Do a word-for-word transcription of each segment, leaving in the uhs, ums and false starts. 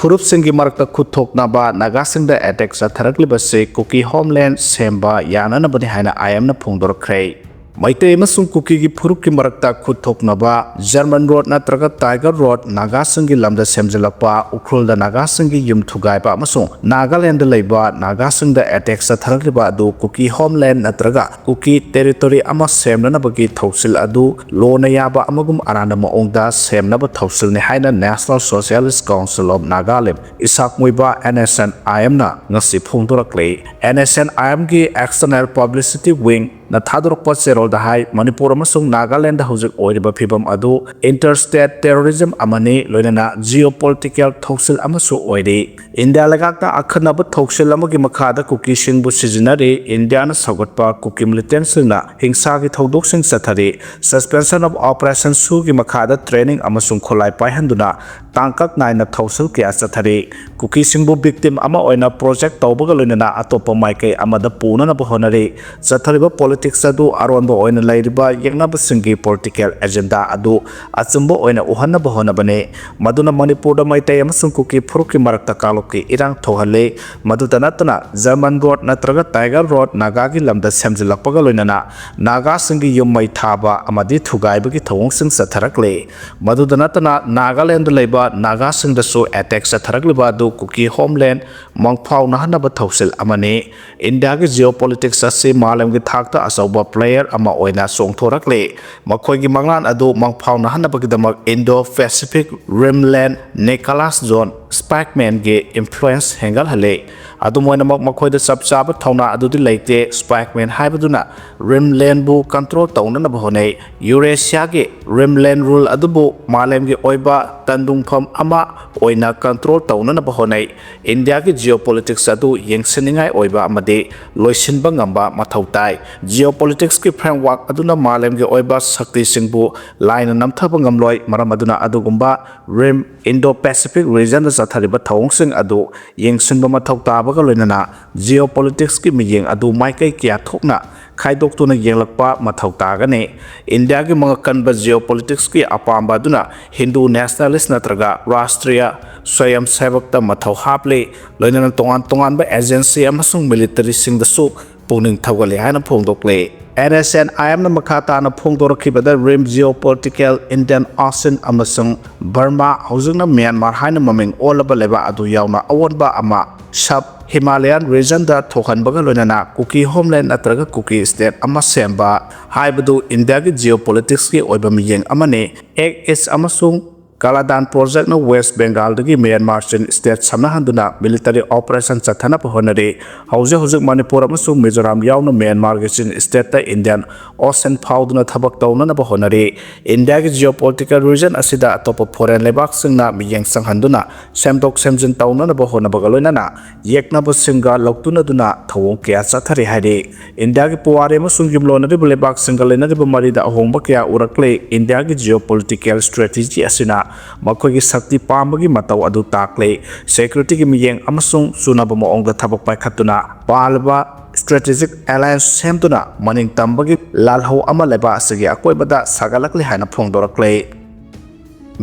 ꯐꯨꯔꯨꯞꯁꯤꯡꯒꯤ ꯃꯔꯛꯇ ꯈꯨꯠ ꯊꯣꯛꯅꯕ ꯅꯥꯒꯥꯁꯤꯡꯗ ꯑꯦꯇꯦꯛ ꯆꯠꯊꯔꯛꯂꯤꯕꯁꯤ ꯀꯨꯀꯤ ꯍꯣꯝꯂꯦꯟ ꯁꯦꯝꯕ ꯌꯥꯅꯅꯕꯅꯤ ꯍꯥꯏꯅ ꯑꯥꯏ ꯑꯦꯝꯅ ꯐꯣꯡꯗꯣꯔꯛꯈ꯭ꯔꯦ꯫ ꯃꯩꯇꯩ ꯑꯃꯁꯨꯡ ꯀꯨꯀꯤꯒꯤ ꯐꯨꯔꯨꯞꯀꯤ ꯃꯔꯛꯇ ꯈꯨꯠ ꯊꯣꯛꯅꯕ ꯖꯔꯃꯟ ꯔꯣꯗ ꯅꯠꯇ꯭ꯔꯒ ꯇꯥꯏꯒꯔ ꯔꯣꯗ ꯅꯥꯒꯥꯁꯤꯡꯒꯤ ꯂꯝꯗ ꯁꯦꯝꯖꯤꯜꯂꯛꯄ ꯎꯈ꯭ꯔꯨꯜꯗ ꯅꯥꯒꯥꯁꯤꯡꯒꯤ ꯌꯨꯝ ꯊꯨꯒꯥꯏꯕ ꯑꯃꯁꯨꯡ ꯅꯥꯒꯥꯂꯦꯟꯗ ꯂꯩꯕ ꯅꯥꯒꯥꯁꯤꯡꯗ ꯑꯦꯇꯦꯛ ꯆꯠꯊꯔꯛꯂꯤꯕ ꯑꯗꯨ ꯀꯨꯀꯤ ꯍꯣꯝꯂꯦꯟ ꯅꯠꯇ꯭ꯔꯒ ꯀꯨꯀꯤ ꯇꯦꯔꯤꯇꯣꯔꯤ ꯑꯃ ꯁꯦꯝꯅꯅꯕꯒꯤ ꯊꯧꯁꯤꯜ ꯑꯗꯨ ꯂꯣꯟꯅ ꯌꯥꯕ ꯑꯃꯒꯨꯝ ꯑꯔꯥꯟꯕ ꯃꯑꯣꯡꯗ ꯁꯦꯝꯅꯕ ꯊꯧꯁꯤꯜꯅꯤ ꯍꯥꯏꯅ National Socialist Council of Nagalim, Isak Muivah, N S N I ꯑꯦꯝꯅ ꯉꯁꯤ ꯐꯣꯡꯗꯣꯔꯛꯂꯤ꯫ ꯑꯦꯟ ꯑꯦꯁ ꯑꯦꯟ ꯑꯥꯏ ꯑꯦꯝꯒꯤ External Publicity Wing ꯅ ꯊꯥꯗꯣꯔꯛꯄ ꯆꯦꯔꯣꯜꯗ ꯍꯥꯏ, ꯃꯅꯤꯄꯨꯔ ꯑꯃꯁꯨꯡ ꯅꯥꯒꯥꯂꯦꯟꯗ ꯍꯧꯖꯤꯛ ꯑꯣꯏꯔꯤꯕ ꯐꯤꯕꯝ ꯑꯗꯨ interstate terrorism ꯑꯃꯅꯤ, ꯂꯣꯏꯅꯅ geopolitical ꯊꯧꯁꯤꯜ ꯑꯃꯁꯨ ꯑꯣꯏꯔꯤ꯫ ꯏꯟꯗꯤꯌꯥ ꯂꯩꯉꯥꯛꯅ ꯑꯈꯟꯅꯕ ꯊꯧꯁꯤꯜ ꯑꯃꯒꯤ ꯃꯈꯥꯗ ꯀꯨꯀꯤꯁꯤꯡꯕꯨ ꯁꯤꯖꯤꯟꯅꯔꯤ꯫ ꯏꯟꯗꯤꯌꯥꯅ ꯁꯧꯒꯠꯄ ꯀꯨꯀꯤ ꯃꯤꯂꯤꯇꯦꯟꯁꯤꯡꯅ ꯍꯤꯡꯁꯥꯒꯤ ꯊꯧꯗꯣꯛꯁꯤꯡ ꯆꯠꯊꯔꯤ꯫ Suspension of Operation ꯁꯨꯒꯤ ꯃꯈꯥꯗ training ꯑꯃꯁꯨꯡ ꯈꯨꯠꯂꯥꯏ ꯄꯥꯏꯍꯟꯗꯨꯅ ꯇꯥꯡꯀꯛ ꯅꯥꯏꯅ ꯊꯧꯁꯤꯜ ꯀꯌꯥ ꯆꯠꯊꯔꯤ꯫ ꯀꯨꯀꯤꯁꯤꯡꯕꯨ victim ꯑꯃ ꯑꯣꯏꯅ project ꯇꯧꯕꯒ ꯂꯣꯏꯅꯅ ꯑꯇꯣꯞꯄ ꯃꯥꯏꯀꯩ ꯑꯃꯗ ꯄꯨꯅꯅꯕ ꯍꯣꯠꯅꯔꯤ꯫ ꯆꯠꯊꯔꯤꯕ politics ꯑꯗꯨ ꯑꯔꯣꯟꯕ ꯑꯣꯏꯅ ꯂꯩꯔꯤꯕ ꯌꯦꯛꯅꯕꯁꯤꯡꯒꯤ political agenda ꯑꯗꯨ ꯑꯆꯨꯝꯕ ꯑꯣꯏꯅ ꯎꯍꯟꯅꯕ ꯍꯣꯠꯅꯕꯅꯤ, ꯃꯗꯨꯅ ꯃꯅꯤꯄꯨꯔꯗ ꯃꯩꯇꯩ ꯑꯃꯁꯨꯡ ꯀꯨꯀꯤ ꯐꯨꯔꯨꯞꯀꯤ ꯃꯔꯛꯇ ꯀꯥꯡꯂꯨꯞꯀꯤ ꯏꯔꯥꯡ ꯊꯣꯛꯍꯜꯂꯤ꯫ ꯃꯗꯨꯇ ꯅꯠꯇꯅ ꯖꯔꯃꯟ ꯔꯣꯗ ꯅꯠꯇ꯭ꯔꯒ ꯇꯥꯏꯒꯔ ꯔꯣꯗ ꯅꯥꯒꯥꯒꯤ ꯂꯝꯗ ꯁꯦꯝꯖꯤꯜꯂꯛꯄꯒ ꯂꯣꯏꯅꯅ ꯅꯥꯒꯥꯁꯤꯡꯒꯤ ꯌꯨꯝ ꯃꯩ ꯊꯥꯕ ꯑꯃꯗꯤ ꯊꯨꯒꯥꯏꯕꯒꯤ ꯊꯧꯑꯣꯡꯁꯤꯡ ꯆꯠꯊꯔꯛꯂꯤ꯫ ꯃꯗꯨꯗ ꯅꯠꯇꯅ ꯅꯥꯒꯥꯂꯦꯟꯗ ꯂꯩꯕ ꯅꯥꯒꯥꯁꯤꯡꯗꯁꯨ ꯑꯦꯇꯦꯛ ꯆꯠꯊꯔꯛꯂꯤꯕ ꯑꯗꯨ ꯀꯨꯀꯤ ꯍꯣꯝꯂꯦꯟ ꯃꯪꯐꯥꯎꯅꯍꯟꯅꯕ ꯊꯧꯁꯤꯜ ꯑꯃꯅꯤ꯫ ꯏꯟꯗꯤꯌꯥꯒꯤ geopolitics ꯑꯁꯤ ꯃꯥꯂꯦꯝꯒꯤ ꯊꯥꯛꯇ ꯑꯆꯧꯕ player ꯑꯃ ꯑꯣꯏꯅ ꯆꯣꯡꯊꯣꯔꯛꯂꯤ꯫ ꯃꯈꯣꯏꯒꯤ ꯃꯪꯂꯥꯟ ꯑꯗꯨ ꯃꯪꯐꯥꯎꯅꯍꯟꯅꯕꯒꯤꯗꯃꯛ Indo-Pacific Rim Land Nicholas John Spaakmanꯒꯤ influence ꯍꯦꯟꯒꯠꯍꯜꯂꯤ꯫ ꯑꯗꯨꯝ ꯑꯣꯏꯅꯃꯛ, ꯃꯈꯣꯏꯗ ꯆꯞ ꯆꯥꯕ ꯊꯧꯅꯥ ꯑꯗꯨꯗꯤ ꯂꯩꯇꯦ꯫ Spaakman ꯍꯥꯏꯕꯗꯨꯅ ꯔꯤꯝꯂꯦꯟꯕꯨ control ꯇꯧꯅꯅꯕ ꯍꯣꯠꯅꯩ꯫ ꯌꯨꯔꯦꯁꯤꯌꯥꯒꯤ ꯔꯤꯝꯂꯦꯟ rule ꯑꯗꯨꯕꯨ ꯃꯥꯂꯦꯝꯒꯤ ꯑꯣꯏꯕ ꯇꯟꯗꯨꯡꯐꯝ ꯑꯃ ꯑꯣꯏꯅ control ꯇꯧꯅꯅꯕ ꯍꯣꯠꯅꯩ꯫ ꯏꯟꯗꯤꯌꯥꯒꯤ geopolitics ꯑꯗꯨ ꯌꯦꯡꯁꯤꯟꯅꯤꯡꯉꯥꯏ ꯑꯣꯏꯕ ꯑꯃꯗꯤ ꯂꯣꯏꯁꯤꯟꯕ ꯉꯝꯕ ꯃꯊꯧ ꯇꯥꯏ꯫ Geopoliticsꯀꯤ framework ꯑꯗꯨꯅ ꯃꯥꯂꯦꯝꯒꯤ ꯑꯣꯏꯕ ꯁꯛꯇꯤꯁꯤꯡꯕꯨ ꯂꯥꯏꯅ ꯅꯝꯊꯕ ꯉꯝꯂꯣꯏ꯫ ꯃꯔꯝ ꯑꯗꯨꯅ ꯑꯗꯨꯒꯨꯝꯕ ꯔꯤꯝ Indo-Pacific regionꯗ ꯆꯠꯊꯔꯤꯕ ꯊꯧꯑꯣꯡꯁꯤꯡ ꯑꯗꯨ ꯌꯦꯡꯁꯤꯟꯕ ꯃꯊꯧ ꯇꯥꯕꯒ ꯂꯣꯏꯅꯅ geopoliticsꯀꯤ ꯃꯤꯠꯌꯦꯡ ꯑꯗꯨ ꯃꯥꯏꯀꯩ ꯀꯌꯥ ꯊꯣꯛꯅ ꯈꯥꯏꯗꯣꯛꯇꯨꯅ ꯌꯦꯡꯂꯛꯄ ꯃꯊꯧ ꯇꯥꯒꯅꯤ꯫ ꯏꯟꯗꯤꯌꯥꯒꯤ ꯃꯉꯛ ꯀꯟꯕ geopoliticsꯀꯤ ꯑꯄꯥꯝꯕ ꯑꯗꯨꯅ ꯍꯤꯟꯗꯨ nationalist ꯅꯠꯇ꯭ꯔꯒ ꯔꯥꯁꯇ꯭ꯔꯤꯌ ꯁ꯭ꯋꯌꯝ ꯁꯦꯕꯛꯇ ꯃꯊꯧ ꯍꯥꯞꯂꯤ꯫ ꯂꯣꯏꯅꯅ ꯇꯣꯉꯥꯟ ꯇꯣꯉꯥꯟꯕ agency ꯑꯃꯁꯨꯡ militaryꯁꯤꯡꯗꯁꯨ ꯄꯨꯛꯅꯤꯡ ꯊꯧꯒꯠꯂꯤ ꯍꯥꯏꯅ ꯐꯣꯡꯗꯣꯛꯂꯤ꯫ NSNIMꯅ ꯃꯈꯥ ꯇꯥꯅ ꯐꯣꯡꯗꯣꯔꯛꯈꯤꯕꯗ, rim geopolitical Indian Ocean ꯑꯃꯁꯨꯡ ꯕꯔꯃꯥ, ꯍꯧꯖꯤꯛꯅ ꯃ꯭ꯌꯥꯟꯃꯥꯔ ꯍꯥꯏꯅ ꯃꯃꯤꯡ ꯑꯣꯜꯂꯕ ꯂꯩꯕꯥꯛ ꯑꯗꯨ ꯌꯥꯎꯅ ꯑꯑꯣꯟꯕ ꯑꯃ sub Himalayan regionꯗ ꯊꯣꯛꯍꯟꯕꯒ ꯂꯣꯏꯅꯅ ꯀꯨꯀꯤ homeland ꯅꯠꯇ꯭ꯔꯒ ꯀꯨꯀꯤ state ꯑꯃ ꯁꯦꯝꯕ ꯍꯥꯏꯕꯗꯨ ꯏꯟꯗꯤꯌꯥꯒꯤ geopoliticsꯀꯤ ꯑꯣꯏꯕ ꯃꯤꯠꯌꯦꯡ ꯑꯃꯅꯤ꯫ Act East ꯑꯃꯁꯨꯡ ꯀꯥꯂꯥꯗꯥꯟ projectꯅ West Bengalꯗꯒꯤ ꯃ꯭ꯌꯥꯟꯃꯥꯔ ꯆꯤꯟ state ꯁꯝꯅꯍꯟꯗꯨꯅ military operation ꯆꯠꯊꯅꯕ ꯍꯣꯠꯅꯔꯤ꯫ ꯍꯧꯖꯤꯛ ꯍꯧꯖꯤꯛ ꯃꯅꯤꯄꯨꯔ ꯑꯃꯁꯨꯡ ꯃꯤꯖꯣꯔꯥꯝ ꯌꯥꯎꯅ ꯃ꯭ꯌꯥꯟꯃꯥꯔꯒꯤ ꯆꯤꯟ stateꯇ Indian Ocean ꯐꯥꯎꯗꯨꯅ ꯊꯕꯛ ꯇꯧꯅꯅꯕ ꯍꯣꯠꯅꯔꯤ꯫ ꯏꯟꯗꯤꯌꯥꯒꯤ geopolitical region ꯑꯁꯤꯗ ꯑꯇꯣꯞꯄ foreign ꯂꯩꯕꯥꯛꯁꯤꯡꯅ ꯃꯤꯠꯌꯦꯡ ꯆꯪꯍꯟꯗꯨꯅ ꯁꯦꯝꯗꯣꯛ ꯁꯦꯝꯖꯤꯟ ꯇꯧꯅꯅꯕ ꯍꯣꯠꯅꯕꯒ ꯂꯣꯏꯅꯅ ꯌꯦꯛꯅꯕꯁꯤꯡꯒ ꯂꯧꯇꯨꯅꯗꯨꯅ ꯊꯧꯑꯣꯡ ꯀꯌꯥ ꯆꯠꯊꯔꯤ ꯍꯥꯏꯔꯤ꯫ ꯏꯟꯗꯤꯌꯥꯒꯤ ꯄꯨꯋꯥꯔꯤ ꯑꯃꯁꯨꯡ ꯌꯨꯝꯂꯣꯟꯅꯔꯤꯕ ꯂꯩꯕꯥꯛꯁꯤꯡꯒ ꯂꯩꯅꯔꯤꯕ ꯃꯔꯤꯗ ꯑꯍꯣꯡꯕ ꯀꯌꯥ ꯎꯔꯛꯂꯦ꯫ ꯏꯟꯗꯤꯌꯥꯒꯤ geopolitical strategy ꯑꯁꯤꯅ ꯃꯈꯣꯏꯒꯤ ꯁꯛꯇꯤ ꯄꯥꯝꯕꯒꯤ ꯃꯇꯧ ꯑꯗꯨ ꯇꯥꯛꯂꯦ꯫ Securityꯒꯤ ꯃꯤꯠꯌꯦꯡ ꯑꯃꯁꯨꯡ ꯆꯨꯅꯕ ꯃꯑꯣꯡꯗ ꯊꯕꯛ ꯄꯥꯏꯈꯠꯇꯨꯅ ꯄꯥꯜꯂꯤꯕ strategic alliance ꯁꯦꯝꯗꯨꯅ ꯃꯅꯤꯡ ꯇꯝꯕꯒꯤ ꯂꯥꯜꯍꯧ ꯑꯃ ꯂꯩꯕꯥꯛ ꯑꯁꯤꯒꯤ ꯑꯀꯣꯏꯕꯗ ꯁꯥꯒꯠꯂꯛꯂꯦ ꯍꯥꯏꯅ ꯐꯣꯡꯗꯣꯔꯛꯂꯦ꯫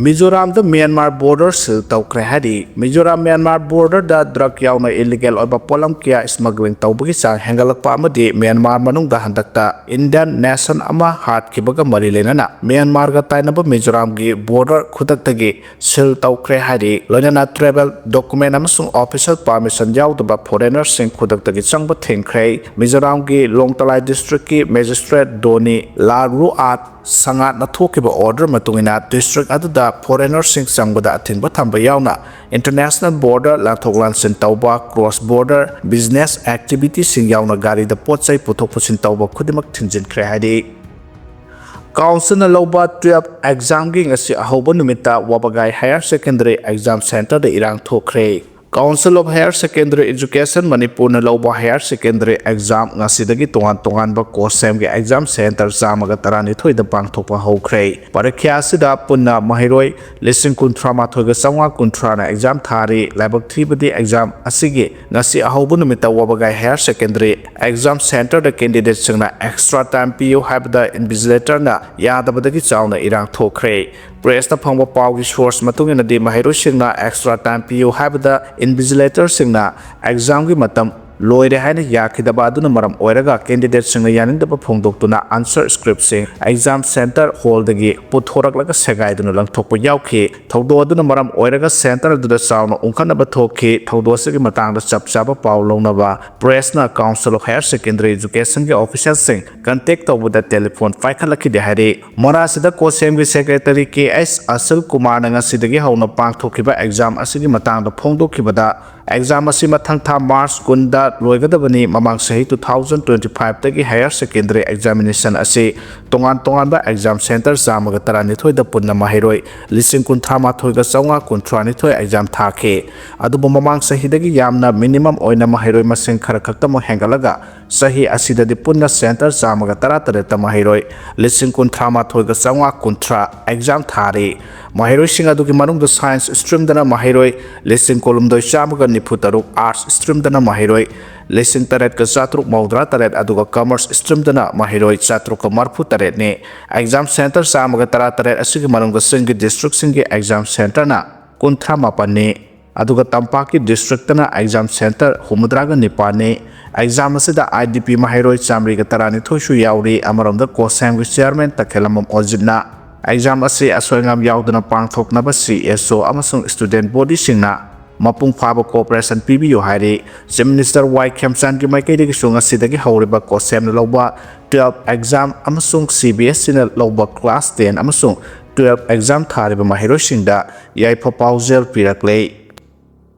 ꯃꯤꯖꯣꯔꯥꯝꯗ ꯃ꯭ꯌꯥꯟꯃꯥꯔ border seal ꯇꯧꯈ꯭ꯔꯦ ꯍꯥꯏꯔꯤ꯫ ꯃꯤꯖꯣꯔꯥꯝ ꯃ꯭ꯌꯥꯟꯃꯥꯔ borderꯗ drug ꯌꯥꯎꯅ illegal ꯑꯣꯏꯕ ꯄꯣꯠꯂꯝ ꯀꯌꯥ smuggling ꯇꯧꯕꯒꯤ ꯆꯥꯡ ꯍꯦꯟꯒꯠꯂꯛꯄ ꯑꯃꯗꯤ ꯃ꯭ꯌꯥꯟꯃꯥꯔ ꯃꯅꯨꯡꯗ ꯍꯟꯗꯛꯇ Indian nation ꯑꯃ ꯍꯥꯠꯈꯤꯕꯒ ꯃꯔꯤ ꯂꯩꯅꯅ ꯃ꯭ꯌꯥꯟꯃꯥꯔꯒ ꯇꯥꯏꯅꯕ ꯃꯤꯖꯣꯔꯥꯝꯒꯤ border ꯈꯨꯗꯛꯇꯒꯤ seal ꯇꯧꯈ꯭ꯔꯦ ꯍꯥꯏꯔꯤ꯫ ꯂꯣꯏꯅꯅ travel document ꯑꯃꯁꯨꯡ official permission ꯌꯥꯎꯗꯕ foreignerꯁꯤꯡ ꯈꯨꯗꯛꯇꯒꯤ ꯆꯪꯕ ꯊꯤꯡꯈ꯭ꯔꯦ꯫ ꯃꯤꯖꯣꯔꯥꯝꯒꯤ ꯂꯣꯡꯇꯂꯥꯏ districtꯀꯤ magistrate ꯗꯣꯅꯤ ꯂꯥꯔꯨꯑꯥꯠ ꯁꯉꯥꯠꯅ ꯊꯣꯛꯈꯤꯕ order ꯃꯇꯨꯡ ꯏꯟꯅ district ꯑꯗꯨꯗ foreignerꯁꯤꯡ ꯆꯪꯕꯗ ꯑꯊꯤꯡꯕ ꯊꯝꯕ ꯌꯥꯎꯅ international border ꯂꯥꯟꯊꯣꯛ ꯂꯥꯟꯁꯤꯟ ꯇꯧꯕ, cross border business activityꯁꯤꯡ ꯌꯥꯎꯅ ꯒꯥꯔꯤꯗ ꯄꯣꯠ ꯆꯩ ꯄꯨꯊꯣꯛ ꯄꯨꯁꯤꯟ ꯇꯧꯕ ꯈꯨꯗꯤꯡꯃꯛ ꯊꯤꯡꯖꯤꯟꯈ꯭ꯔꯦ ꯍꯥꯏꯔꯤ꯫ Councilꯅ ꯂꯧꯕ twelve examꯒꯤ ꯉꯁꯤ ꯑꯍꯧꯕ ꯅꯨꯃꯤꯠꯇ ꯋꯥꯕꯒꯥꯏ Higher Secondary Exam Centreꯗ ꯏꯔꯥꯡ ꯊꯣꯛꯈ꯭ꯔꯦ꯫ Council of Higher Secondary Education ꯃꯅꯤꯄꯨꯔꯅ ꯂꯧꯕ higher secondary exam ꯉꯁꯤꯗꯒꯤ ꯇꯣꯉꯥꯟ ꯇꯣꯉꯥꯟꯕ COHSEMꯒꯤ exam centre ꯆꯥꯝꯃꯒ ꯇꯔꯥꯅꯤꯊꯣꯏꯗ ꯄꯥꯡꯊꯣꯛꯄ ꯍꯧꯈ꯭ꯔꯦ꯫ ꯄꯔꯤꯈ꯭ꯌꯥ ꯑꯁꯤꯗ ꯄꯨꯟꯅ ꯃꯍꯩꯔꯣꯏ ꯂꯤꯁꯤꯡ ꯀꯨꯟꯊ꯭ꯔꯥ ꯃꯥꯊꯣꯏꯒ ꯆꯥꯝꯃꯉꯥ ꯀꯨꯟꯊ꯭ꯔꯥꯅ exam ꯊꯥꯔꯤ꯫ ꯂꯥꯏꯕꯛ ꯊꯤꯕꯗꯤ exam ꯑꯁꯤꯒꯤ ꯉꯁꯤ ꯑꯍꯧꯕ ꯅꯨꯃꯤꯠꯇ ꯋꯥꯕꯒꯥꯏ Higher Secondary Exam Centreꯗ candidateꯁꯤꯡꯅ extra time ꯄꯤꯌꯨ ꯍꯥꯏꯕꯗ invigilatorꯅ ꯌꯥꯗꯕꯗꯒꯤ ꯆꯥꯎꯅ ꯏꯔꯥꯡ ꯊꯣꯛꯈ꯭ꯔꯦ꯫ Press ꯇ ꯐꯪꯕ ꯄꯥꯎꯒꯤ source ꯃꯇꯨꯡ ꯏꯟꯅꯗꯤ, ꯃꯍꯩꯔꯣꯏꯁꯤꯡꯅ extra time ꯄꯤꯌꯨ ꯍꯥꯏꯕꯗ invigilator ꯁꯤꯡꯅ exam ꯒꯤ ꯃꯇꯝ ꯂꯣꯏꯔꯦ ꯍꯥꯏꯅ ꯌꯥꯈꯤꯗꯕ ꯑꯗꯨꯅ ꯃꯔꯝ ꯑꯣꯏꯔꯒ candidate ꯁꯤꯡꯅ ꯌꯥꯅꯤꯡꯗꯕ ꯐꯣꯡꯗꯣꯛꯇꯨꯅ answer script ꯁꯤꯡ exam centre hall ꯗꯒꯤ ꯄꯨꯊꯣꯔꯛꯂꯒ ꯁꯦꯒꯥꯏꯗꯨꯅ ꯂꯪꯊꯣꯛꯄ ꯌꯥꯎꯈꯤ꯫ ꯊꯧꯗꯣꯛ ꯑꯗꯨꯅ ꯃꯔꯝ ꯑꯣꯏꯔꯒ centre ꯑꯗꯨꯗ ꯆꯥꯎꯅ ꯎꯪꯈꯠꯅꯕ ꯊꯣꯛꯈꯤ꯫ ꯊꯧꯗꯣꯛ ꯑꯁꯤꯒꯤ ꯃꯇꯥꯡꯗ ꯆꯞ ꯆꯥꯕ ꯄꯥꯎ ꯂꯧꯅꯕ press ꯅ Council of Higher Secondary Education ꯒꯤ official ꯁꯤꯡ contact ꯇꯧꯕꯗ telephone ꯄꯥꯏꯈꯠꯂꯛꯈꯤꯗꯦ ꯍꯥꯏꯔꯤ꯫ ꯃꯣꯔꯥꯁꯤꯗ COHSEM ꯒꯤ secretary ꯀꯦ ꯑꯦꯁ ꯑꯁꯤꯜ ꯀꯨꯃꯥꯔꯅ ꯉꯁꯤꯗꯒꯤ ꯍꯧꯅ ꯄꯥꯡꯊꯣꯛꯈꯤꯕ exam ꯑꯁꯤꯒꯤ ꯃꯇꯥꯡꯗ ꯐꯣꯡꯗꯣꯛꯈꯤꯕꯗ, exam ꯑꯁꯤ ꯃꯊꯪ ꯊꯥ March ꯀꯨꯟꯗ ꯂꯣꯏꯒꯗꯕꯅꯤ꯫ ꯃꯃꯥꯡ ꯆꯍꯤ two thousand twenty five ꯇꯒꯤ higher secondary examination ꯑꯁꯤ ꯇꯣꯉꯥꯟ ꯇꯣꯉꯥꯟꯕ exam centre ꯆꯥꯝꯃꯒ ꯇꯔꯥꯅꯤꯊꯣꯏꯗ ꯄꯨꯟꯅ ꯃꯍꯩꯔꯣꯏ ꯂꯤꯁꯤꯡ ꯀꯨꯟꯊ꯭ꯔꯥ ꯃꯥꯊꯣꯏꯒ ꯆꯥꯝꯃꯉꯥ ꯀꯨꯟꯊ꯭ꯔꯥ ꯅꯤꯊꯣꯏ exam ꯊꯥꯈꯤ꯫ ꯑꯗꯨꯕꯨ ꯃꯃꯥꯡ ꯆꯍꯤꯗꯒꯤ ꯌꯥꯝꯅ minimum ꯑꯣꯏꯅ ꯃꯍꯩꯔꯣꯏ ꯃꯁꯤꯡ ꯈꯔ ꯈꯛꯇꯃꯛ ꯍꯦꯟꯒꯠꯂꯒ ꯆꯍꯤ ꯑꯁꯤꯗꯗꯤ ꯄꯨꯟꯅ centre ꯆꯥꯝꯃꯒ ꯇꯔꯥ ꯇꯔꯦꯠꯇ ꯃꯍꯩꯔꯣꯏ ꯂꯤꯁꯤꯡ ꯀꯨꯟꯊ꯭ꯔꯥ ꯃꯥꯊꯣꯏꯒ ꯆꯥꯝꯃꯉꯥ ꯀꯨꯟꯊ꯭ꯔꯥ exam ꯊꯥꯔꯤ꯫ ꯃꯍꯩꯔꯣꯏꯁꯤꯡ ꯑꯗꯨꯒꯤ ꯃꯅꯨꯡꯗ science stream ꯗꯅ ꯃꯍꯩꯔꯣꯏ ꯂꯤꯁꯤꯡ ꯀꯨꯟꯍꯨꯝꯗꯣꯏ ꯆꯥꯝꯃꯒ ꯅꯤꯐꯨ ꯇꯔꯨꯛ, arts stream ꯗꯅ ꯃꯍꯩꯔꯣꯏ ꯂꯤꯁꯤꯡ ꯇꯔꯦꯠꯀ ꯆꯥꯇ꯭ꯔꯨꯛ ꯃꯧꯗ꯭ꯔꯥ ꯇꯔꯦꯠ, ꯑꯗꯨꯒ commerce stream ꯗꯅ ꯃꯍꯩꯔꯣꯏ ꯆꯥꯇ꯭ꯔꯨꯛꯀ ꯃꯔꯤꯐꯨ ꯇꯔꯦꯠꯅꯤ꯫ Exam centre ꯆꯥꯝꯃꯒ ꯇꯔꯥ ꯇꯔꯦꯠ ꯑꯁꯤꯒꯤ ꯃꯅꯨꯡꯗ ꯆꯤꯡꯒꯤ district ꯁꯤꯡꯒꯤ exam centre ꯅ ꯀꯨꯟꯊ꯭ꯔꯥ ꯃꯥꯄꯟꯅꯤ꯫ ꯑꯗꯨꯒ ꯇꯝꯄꯥꯛꯀꯤ district ꯇꯅ exam centre ꯍꯨꯝꯐꯨꯇꯔꯥꯒ ꯅꯤꯄꯥꯟꯅꯤ꯫ Exam ꯑꯁꯤꯗ I D P ꯃꯍꯩꯔꯣꯏ ꯆꯥꯃꯔꯤꯒ ꯇꯔꯥꯅꯤꯊꯣꯏꯁꯨ ꯌꯥꯎꯔꯤ꯫ ꯑꯃꯔꯣꯝꯗ COHSEM ꯒꯤ chairman ꯇꯈꯦꯜꯂꯝꯕꯝ ꯑꯣꯖꯤꯠꯅ exam ꯑꯁꯤ ꯑꯁꯣꯏ ꯑꯉꯥꯝ ꯌꯥꯎꯗꯅ ꯄꯥꯡꯊꯣꯛꯅꯕ C S O ꯑꯃꯁꯨꯡ student body ꯁꯤꯡꯅ ꯃꯄꯨꯡ ꯐꯥꯕ cooperation ꯄꯤꯕꯤꯌꯨ ꯍꯥꯏꯔꯤ꯫ Chief Minister ꯋꯥꯏ ꯈꯦꯝꯆꯥꯟꯒꯤ ꯃꯥꯏꯀꯩꯗꯒꯤꯁꯨ ꯉꯁꯤꯗꯒꯤ ꯍꯧꯔꯤꯕ COHSEM ꯅ ꯂꯧꯕ twelve exam ꯑꯃꯁꯨꯡ C B S E ꯅ ꯂꯧꯕ class ten ꯑꯃꯁꯨꯡ twelve exam ꯊꯥꯔꯤꯕ ꯃꯍꯩꯔꯣꯏꯁꯤꯡꯗ ꯌꯥꯏꯐ ꯄꯥꯎꯖꯦꯜ ꯄꯤꯔꯛꯂꯦ꯫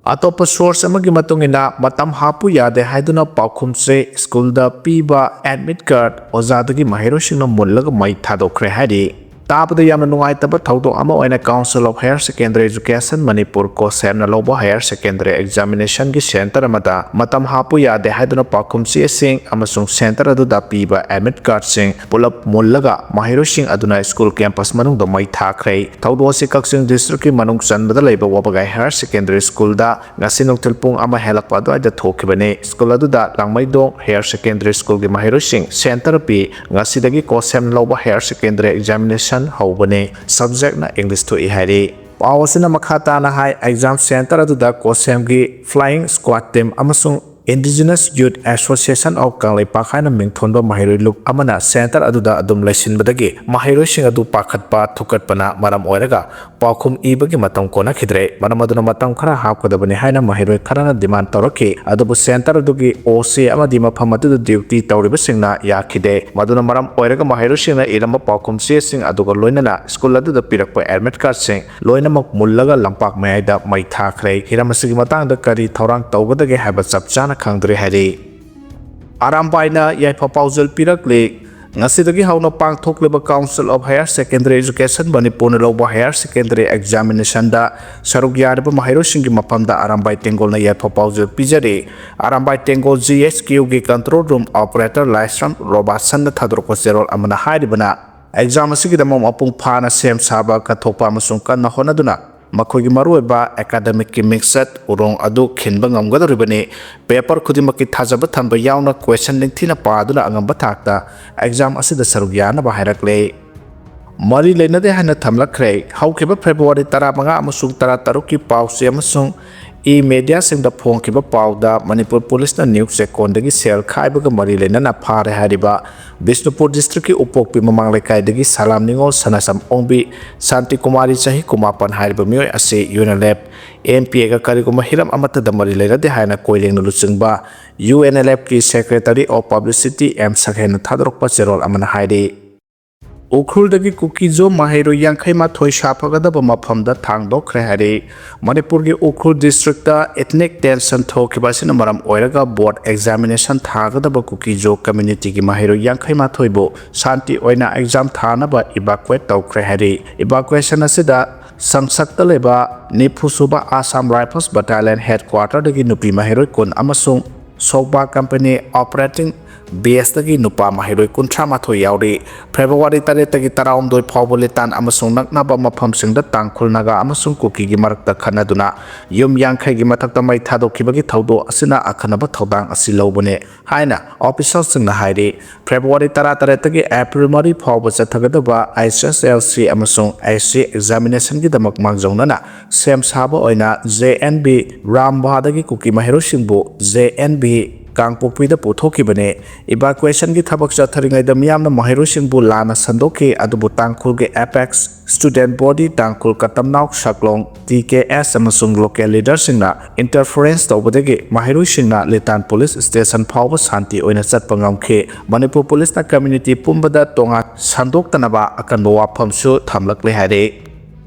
ꯑꯇꯣꯞꯄ source ꯑꯃꯒꯤ ꯃꯇꯨꯡ ꯏꯟꯅ, ꯃꯇꯝ ꯍꯥꯞꯄꯨ ꯌꯥꯗꯦ ꯍꯥꯏꯗꯨꯅ ꯄꯥꯎꯈꯨꯝ ꯆꯦ school ꯗ ꯄꯤꯕ admit card ꯑꯣꯖꯥꯗꯒꯤ ꯃꯍꯩꯔꯣꯏꯁꯤꯡꯅ ꯃꯨꯜꯂꯒ ꯃꯩ ꯊꯥꯗꯣꯛꯈ꯭ꯔꯦ ꯍꯥꯏꯔꯤ꯫ ꯇꯥꯕꯗ ꯌꯥꯝꯅ ꯅꯨꯡꯉꯥꯏꯇꯕ ꯊꯧꯗꯣꯛ ꯑꯃ ꯑꯣꯏꯅ Council of Higher Secondary Education Manipur, COHSEM ꯅ ꯂꯧꯕ higher secondary examination ꯒꯤ centre ꯑꯃꯗ ꯃꯇꯝ ꯍꯥꯞꯄꯨ ꯌꯥꯗꯦ ꯍꯥꯏꯗꯨꯅ ꯄꯥꯎꯈꯨꯝ ꯆꯦꯁꯤꯡ ꯑꯃꯁꯨꯡ centre ꯑꯗꯨꯗ ꯄꯤꯕ admit card ꯁꯤꯡ ꯄꯨꯂꯞ ꯃꯨꯜꯂꯒ ꯃꯍꯩꯔꯣꯏꯁꯤꯡ ꯑꯗꯨꯅ school campus ꯃꯅꯨꯡꯗ ꯃꯩ ꯊꯥꯈ꯭ꯔꯦ꯫ ꯊꯧꯗꯣꯛ ꯑꯁꯤ ꯀꯛꯆꯤꯡ district ꯀꯤ ꯃꯅꯨꯡ ꯆꯟꯕꯗ ꯂꯩꯕ ꯋꯥꯕꯒꯥꯏ higher secondary school ꯗ ꯉꯁꯤ ꯅꯨꯡꯊꯤꯜ ꯄꯨꯡ ꯑꯃ ꯍꯦꯜꯂꯛꯄ ꯑꯗꯨꯋꯥꯏꯗ ꯊꯣꯛꯈꯤꯕꯅꯤ꯫ School ꯑꯗꯨꯗ ꯂꯥꯡꯃꯩꯗꯣꯡ Higher Secondary School ꯒꯤ ꯃꯍꯩꯔꯣꯏꯁꯤꯡ centre ꯄꯤ꯫ ꯉꯁꯤꯗꯒꯤ COHSEM ꯂꯧꯕ higher secondary examination ꯍꯧꯕꯅꯤ꯫ Subjectꯅ English ꯊꯣꯛꯏ ꯍꯥꯏꯔꯤ꯫ ꯄꯥꯎ ꯑꯁꯤꯅ ꯃꯈꯥ ꯇꯥꯅ ꯍꯥꯏ, exam centre ꯑꯗꯨꯗ COSAMꯒꯤ Flying Squad Team ꯑꯃꯁꯨꯡ Indigenous Youth Association of Kangleipak ꯍꯥꯏꯅ ꯃꯤꯡꯊꯣꯟꯕ ꯃꯍꯩꯔꯣꯏ ꯂꯨꯞ ꯑꯃꯅ centre ꯑꯗꯨꯗ ꯑꯗꯨꯝ ꯂꯩꯁꯤꯟꯕꯗꯒꯤ ꯃꯍꯩꯔꯣꯏꯁꯤꯡ ꯑꯗꯨ ꯄꯥꯈꯠꯄ ꯊꯨꯀꯠꯄꯅ ꯃꯔꯝ ꯑꯣꯏꯔꯒ ꯄꯥꯎꯈꯨꯝ ꯏꯕꯒꯤ ꯃꯇꯝ ꯀꯣꯟꯅꯈꯤꯗ꯭ꯔꯦ꯫ ꯃꯔꯝ ꯑꯗꯨꯅ ꯃꯇꯝ ꯈꯔ ꯍꯥꯞꯀꯗꯕꯅꯤ ꯍꯥꯏꯅ ꯃꯍꯩꯔꯣꯏ ꯈꯔꯅ demand ꯇꯧꯔꯛꯈꯤ꯫ ꯑꯗꯨꯕꯨ centre ꯑꯗꯨꯒꯤ OC ꯑꯃꯗꯤ ꯃꯐꯝ ꯑꯗꯨꯗ duty ꯇꯧꯔꯤꯕꯁꯤꯡꯅ ꯌꯥꯈꯤꯗꯦ꯫ ꯃꯗꯨꯅ ꯃꯔꯝ ꯑꯣꯏꯔꯒ ꯃꯍꯩꯔꯣꯏꯁꯤꯡꯅ ꯏꯔꯝꯕ ꯄꯥꯎꯈꯨꯝ ꯆꯦꯁꯤꯡ ꯑꯗꯨꯒ ꯂꯣꯏꯅꯅ school ꯑꯗꯨꯗ ꯄꯤꯔꯛꯄ admit cardꯁꯤꯡ ꯂꯣꯏꯅꯃꯛ ꯃꯨꯜꯂꯒ ꯂꯝꯄꯥꯛ ꯃꯌꯥꯏꯗ ꯃꯩ ꯊꯥꯈ꯭ꯔꯦ꯫ ꯍꯤꯔꯝ ꯑꯁꯤꯒꯤ ꯃꯇꯥꯡꯗ ꯀꯔꯤ ꯊꯧꯔꯥꯡ ꯇꯧꯒꯗꯒꯦ ꯍꯥꯏꯕ ꯆꯞ ꯆꯥꯅ ꯈꯪꯗ꯭ꯔꯤ ꯍꯥꯏꯔꯤ꯫ ꯑꯔꯥꯝꯕꯥꯏꯅ ꯌꯥꯏꯐ ꯄꯥꯎꯖꯦꯜ ꯄꯤꯔꯛꯂꯤ꯫ ꯉꯁꯤꯗꯒꯤ ꯍꯧꯅ ꯄꯥꯡꯊꯣꯛꯂꯤꯕ Council of Higher Secondary Education ꯃꯅꯤꯄꯨꯔꯅ ꯂꯧꯕ higher secondary examinationꯗ ꯁꯔꯨꯛ ꯌꯥꯔꯤꯕ ꯃꯍꯩꯔꯣꯏꯁꯤꯡꯒꯤ ꯃꯐꯝꯗ ꯑꯔꯥꯝꯕꯥꯏ ꯇꯦꯡꯒꯣꯜꯅ ꯌꯥꯏꯐ ꯄꯥꯎꯖꯦꯜ ꯄꯤꯖꯔꯤ꯫ ꯑꯔꯥꯝꯕꯥꯏ ꯇꯦꯡꯒꯣꯜ GHQꯒꯤ control room operator ꯂꯥꯏꯁ꯭ꯔꯝ ꯔꯣꯕꯥꯁꯟꯅ ꯊꯥꯗꯣꯔꯛꯄ ꯆꯦꯔꯣꯜ ꯑꯃꯅ ꯍꯥꯏꯔꯤꯕꯅ, exam ꯑꯁꯤꯒꯤꯗꯃꯛ ꯃꯄꯨꯡ ꯐꯥꯅ ꯁꯦꯝ ꯁꯥꯕ, ꯀꯠꯊꯣꯛꯄ ꯑꯃꯁꯨꯡ ꯀꯟꯅ ꯍꯣꯠꯅꯗꯨꯅ ꯃꯈꯣꯏꯒꯤ ꯃꯔꯨꯑꯣꯏꯕ academicꯀꯤ ꯃꯤꯡꯆꯠ ꯎꯔꯣꯡ ꯑꯗꯨ ꯈꯤꯟꯕ ꯉꯝꯒꯗꯧꯔꯤꯕꯅꯤ꯫ Paper ꯈꯨꯗꯤꯡꯃꯛꯀꯤ ꯊꯥꯖꯕ ꯊꯝꯕ ꯌꯥꯎꯅ question ꯅꯤꯡꯊꯤꯅ ꯄꯥꯗꯨꯅ ꯑꯉꯝꯕ ꯊꯥꯛꯇ exam ꯑꯁꯤꯗ ꯁꯔꯨꯛ ꯌꯥꯅꯕ ꯍꯥꯏꯔꯛꯂꯦ꯫ ꯃꯔꯤ ꯂꯩꯅꯗꯦ ꯍꯥꯏꯅ ꯊꯝꯂꯛꯈ꯭ꯔꯦ꯫ ꯍꯧꯈꯤꯕ February ꯇꯔꯥꯃꯉꯥ ꯑꯃꯁꯨꯡ ꯇꯔꯥꯇꯔꯨꯛꯀꯤ ꯄꯥꯎꯆꯦ ꯑꯃꯁꯨꯡ e-mediaꯁꯤꯡꯗ ꯐꯣꯡꯈꯤꯕ ꯄꯥꯎꯗ ꯃꯅꯤꯄꯨꯔ ꯄꯨꯂꯤꯁꯅ ꯅ꯭ꯌꯨ ꯆꯦꯛꯀꯣꯟꯗꯒꯤ ꯁꯦꯜ ꯈꯥꯏꯕꯒ ꯃꯔꯤ ꯂꯩꯅꯅ ꯐꯥꯔꯦ ꯍꯥꯏꯔꯤꯕ ꯕꯤꯁꯅꯨꯄꯨꯔ districtꯀꯤ ꯎꯄꯣꯛꯄꯤ ꯃꯃꯥꯡ ꯂꯩꯀꯥꯏꯗꯒꯤ ꯁꯂꯥꯝ ꯅꯤꯉꯣꯜ ꯁꯅꯥꯁꯝ ꯑꯣꯡꯕꯤ ꯁꯥꯟꯇꯤ ꯀꯨꯃꯥꯔꯤ ꯆꯍꯤ ꯀꯨꯟꯃꯥꯄꯟ ꯍꯥꯏꯔꯤꯕ ꯃꯤꯑꯣꯏ ꯑꯁꯤ UNLF, MPAꯒ ꯀꯔꯤꯒꯨꯝꯕ ꯍꯤꯔꯝ ꯑꯃꯠꯇꯗ ꯃꯔꯤ ꯂꯩꯅꯗꯦ ꯍꯥꯏꯅ ꯀꯣꯏꯔꯦꯡꯅ ꯂꯨꯆꯤꯡꯕ UNLFꯀꯤ Secretary of Publicity M ꯁꯈꯦꯟꯅ ꯊꯥꯗꯣꯔꯛꯄ ꯆꯦꯔꯣꯜ ꯑꯃꯅ ꯍꯥꯏꯔꯤ꯫ ꯎꯈ꯭ꯔꯨꯜꯗꯒꯤ ꯀꯨꯀꯤꯖꯣ ꯃꯍꯩꯔꯣꯏ ꯌꯥꯡꯈꯩ ꯃꯥꯊꯣꯏ ꯁꯥꯐꯒꯗꯕ ꯃꯐꯝꯗ ꯊꯥꯡꯗꯣꯛꯈ꯭ꯔꯦ ꯍꯥꯏꯔꯤ꯫ ꯃꯅꯤꯄꯨꯔꯒꯤ ꯎꯈ꯭ꯔꯨꯜ districtꯇ ethnic tension ꯊꯣꯛꯈꯤꯕ ꯑꯁꯤꯅ ꯃꯔꯝ ꯑꯣꯏꯔꯒ board examination ꯊꯥꯒꯗꯕ ꯀꯨꯀꯤꯖꯣ communityꯒꯤ ꯃꯍꯩꯔꯣꯏ ꯌꯥꯡꯈꯩ ꯃꯥꯊꯣꯏꯕꯨ ꯁꯥꯟꯇꯤ ꯑꯣꯏꯅ exam ꯊꯥꯅꯕ evacuate ꯇꯧꯈ꯭ꯔꯦ ꯍꯥꯏꯔꯤ꯫ Evacuation ꯑꯁꯤꯗ ꯁꯪꯁꯛꯇ ꯂꯩꯕ ꯅꯤꯐꯨ ꯁꯨꯕ Assam Rifles Battalion headquarterꯗꯒꯤ ꯅꯨꯄꯤ ꯃꯍꯩꯔꯣꯏ ꯀꯨꯟ ꯑꯃꯁꯨꯡ ꯁꯣꯕꯥ company operating ꯕꯦꯁꯇꯒꯤ ꯅꯨꯄꯥ ꯃꯍꯩꯔꯣꯏ ꯀꯨꯟꯊ꯭ꯔꯥ ꯃꯥꯊꯣꯏ ꯌꯥꯎꯔꯤ꯫ ꯐꯦꯕ꯭ꯔꯨꯋꯥꯔꯤ ꯇꯔꯦꯠꯇꯒꯤ ꯇꯔꯥꯍꯨꯝꯗꯣꯏ ꯐꯥꯎꯕ ꯂꯤꯇꯥꯟ ꯑꯃꯁꯨꯡ ꯅꯛꯅꯕ ꯃꯐꯝꯁꯤꯡꯗ ꯇꯥꯡꯈꯨꯜ, ꯅꯥꯒꯥ ꯑꯃꯁꯨꯡ ꯀꯨꯀꯤꯒꯤ ꯃꯔꯛꯇ ꯈꯠꯅꯗꯨꯅ ꯌꯨꯝ ꯌꯥꯡꯈꯩꯒꯤ ꯃꯊꯛꯇ ꯃꯩ ꯊꯥꯗꯣꯛꯈꯤꯕꯒꯤ ꯊꯧꯗꯣꯛ ꯑꯁꯤꯅ ꯑꯈꯟꯅꯕ ꯊꯧꯗꯥꯡ ꯑꯁꯤ ꯂꯧꯕꯅꯤ ꯍꯥꯏꯅ ꯑꯣꯐꯤꯁꯤꯌꯦꯜꯁꯤꯡꯅ ꯍꯥꯏꯔꯤ꯫ ꯐꯦꯕ꯭ꯔꯨꯋꯥꯔꯤ ꯇꯔꯥ ꯇꯔꯦꯠꯇꯒꯤ ꯑꯦꯄ꯭ꯔꯤꯜ ꯃꯔꯤ ꯐꯥꯎꯕ ꯆꯠꯊꯒꯗꯕ ꯑꯩꯆ ꯑꯦꯁ ꯑꯦꯜ ꯁꯤ ꯑꯃꯁꯨꯡ ꯑꯩꯆ ꯁꯤ ꯑꯦꯛꯖꯥꯃꯤꯅꯦꯁꯟꯒꯤꯗꯃꯛ ꯃꯥꯡꯖꯧꯅꯅ ꯁꯦꯝ ꯁꯥꯕ ꯑꯣꯏꯅ ꯖꯦ ꯑꯦꯟ ꯕꯤ ꯔꯥꯝꯚꯥꯗꯒꯤ ꯀꯨꯀꯤ ꯃꯍꯩꯔꯣꯏꯁꯤꯡꯕꯨ ꯖꯦ ꯑꯦꯟ ꯕꯤ ꯀꯥꯡꯄꯣꯛꯄꯤꯗ ꯄꯨꯊꯣꯛꯈꯤꯕꯅꯤ꯫ ꯏꯚꯥꯀꯨꯋꯦꯁꯟꯒꯤ ꯊꯕꯛ ꯆꯠꯊꯔꯤꯉꯩꯗ ꯃꯤꯌꯥꯝꯅ ꯃꯍꯩꯔꯣꯏꯁꯤꯡꯕꯨ ꯂꯥꯟꯅ ꯁꯟꯗꯣꯛꯈꯤ, ꯑꯗꯨꯕꯨ ꯇꯥꯡꯈꯨꯜꯒꯤ ꯑꯦꯄꯦꯛꯁ ꯁ꯭ꯇꯨꯗꯦꯟꯠ ꯕꯣꯗꯤ, ꯇꯥꯡꯈꯨꯜ ꯀꯇꯝꯅꯥꯎ ꯁꯛꯂꯣꯡ, ꯇꯤ ꯀꯦ ꯑꯦꯁ ꯑꯃꯁꯨꯡ ꯂꯣꯀꯦꯜ ꯂꯤꯗꯔꯁꯤꯡꯅ ꯏꯟꯇꯔꯐꯔꯦꯟꯁ ꯇꯧꯕꯗꯒꯤ ꯃꯍꯩꯔꯣꯏꯁꯤꯡꯅ ꯂꯤꯇꯥꯟ ꯄꯨꯂꯤꯁ ꯁ꯭ꯇꯦꯁꯟ ꯐꯥꯎꯕ ꯁꯥꯟꯇꯤ ꯑꯣꯏꯅ ꯆꯠꯄ ꯉꯝꯈꯤ꯫ ꯃꯅꯤꯄꯨꯔ ꯄꯨꯂꯤꯁꯅ ꯀꯝꯃ꯭ꯌꯨꯅꯤꯇꯤ ꯄꯨꯝꯕꯗ ꯇꯣꯉꯥꯟ ꯁꯟꯗꯣꯛꯇꯅꯕ ꯑꯀꯟꯕ ꯋꯥꯐꯝꯁꯨ ꯊꯝꯂꯛꯂꯦ ꯍꯥꯏꯔꯤ꯫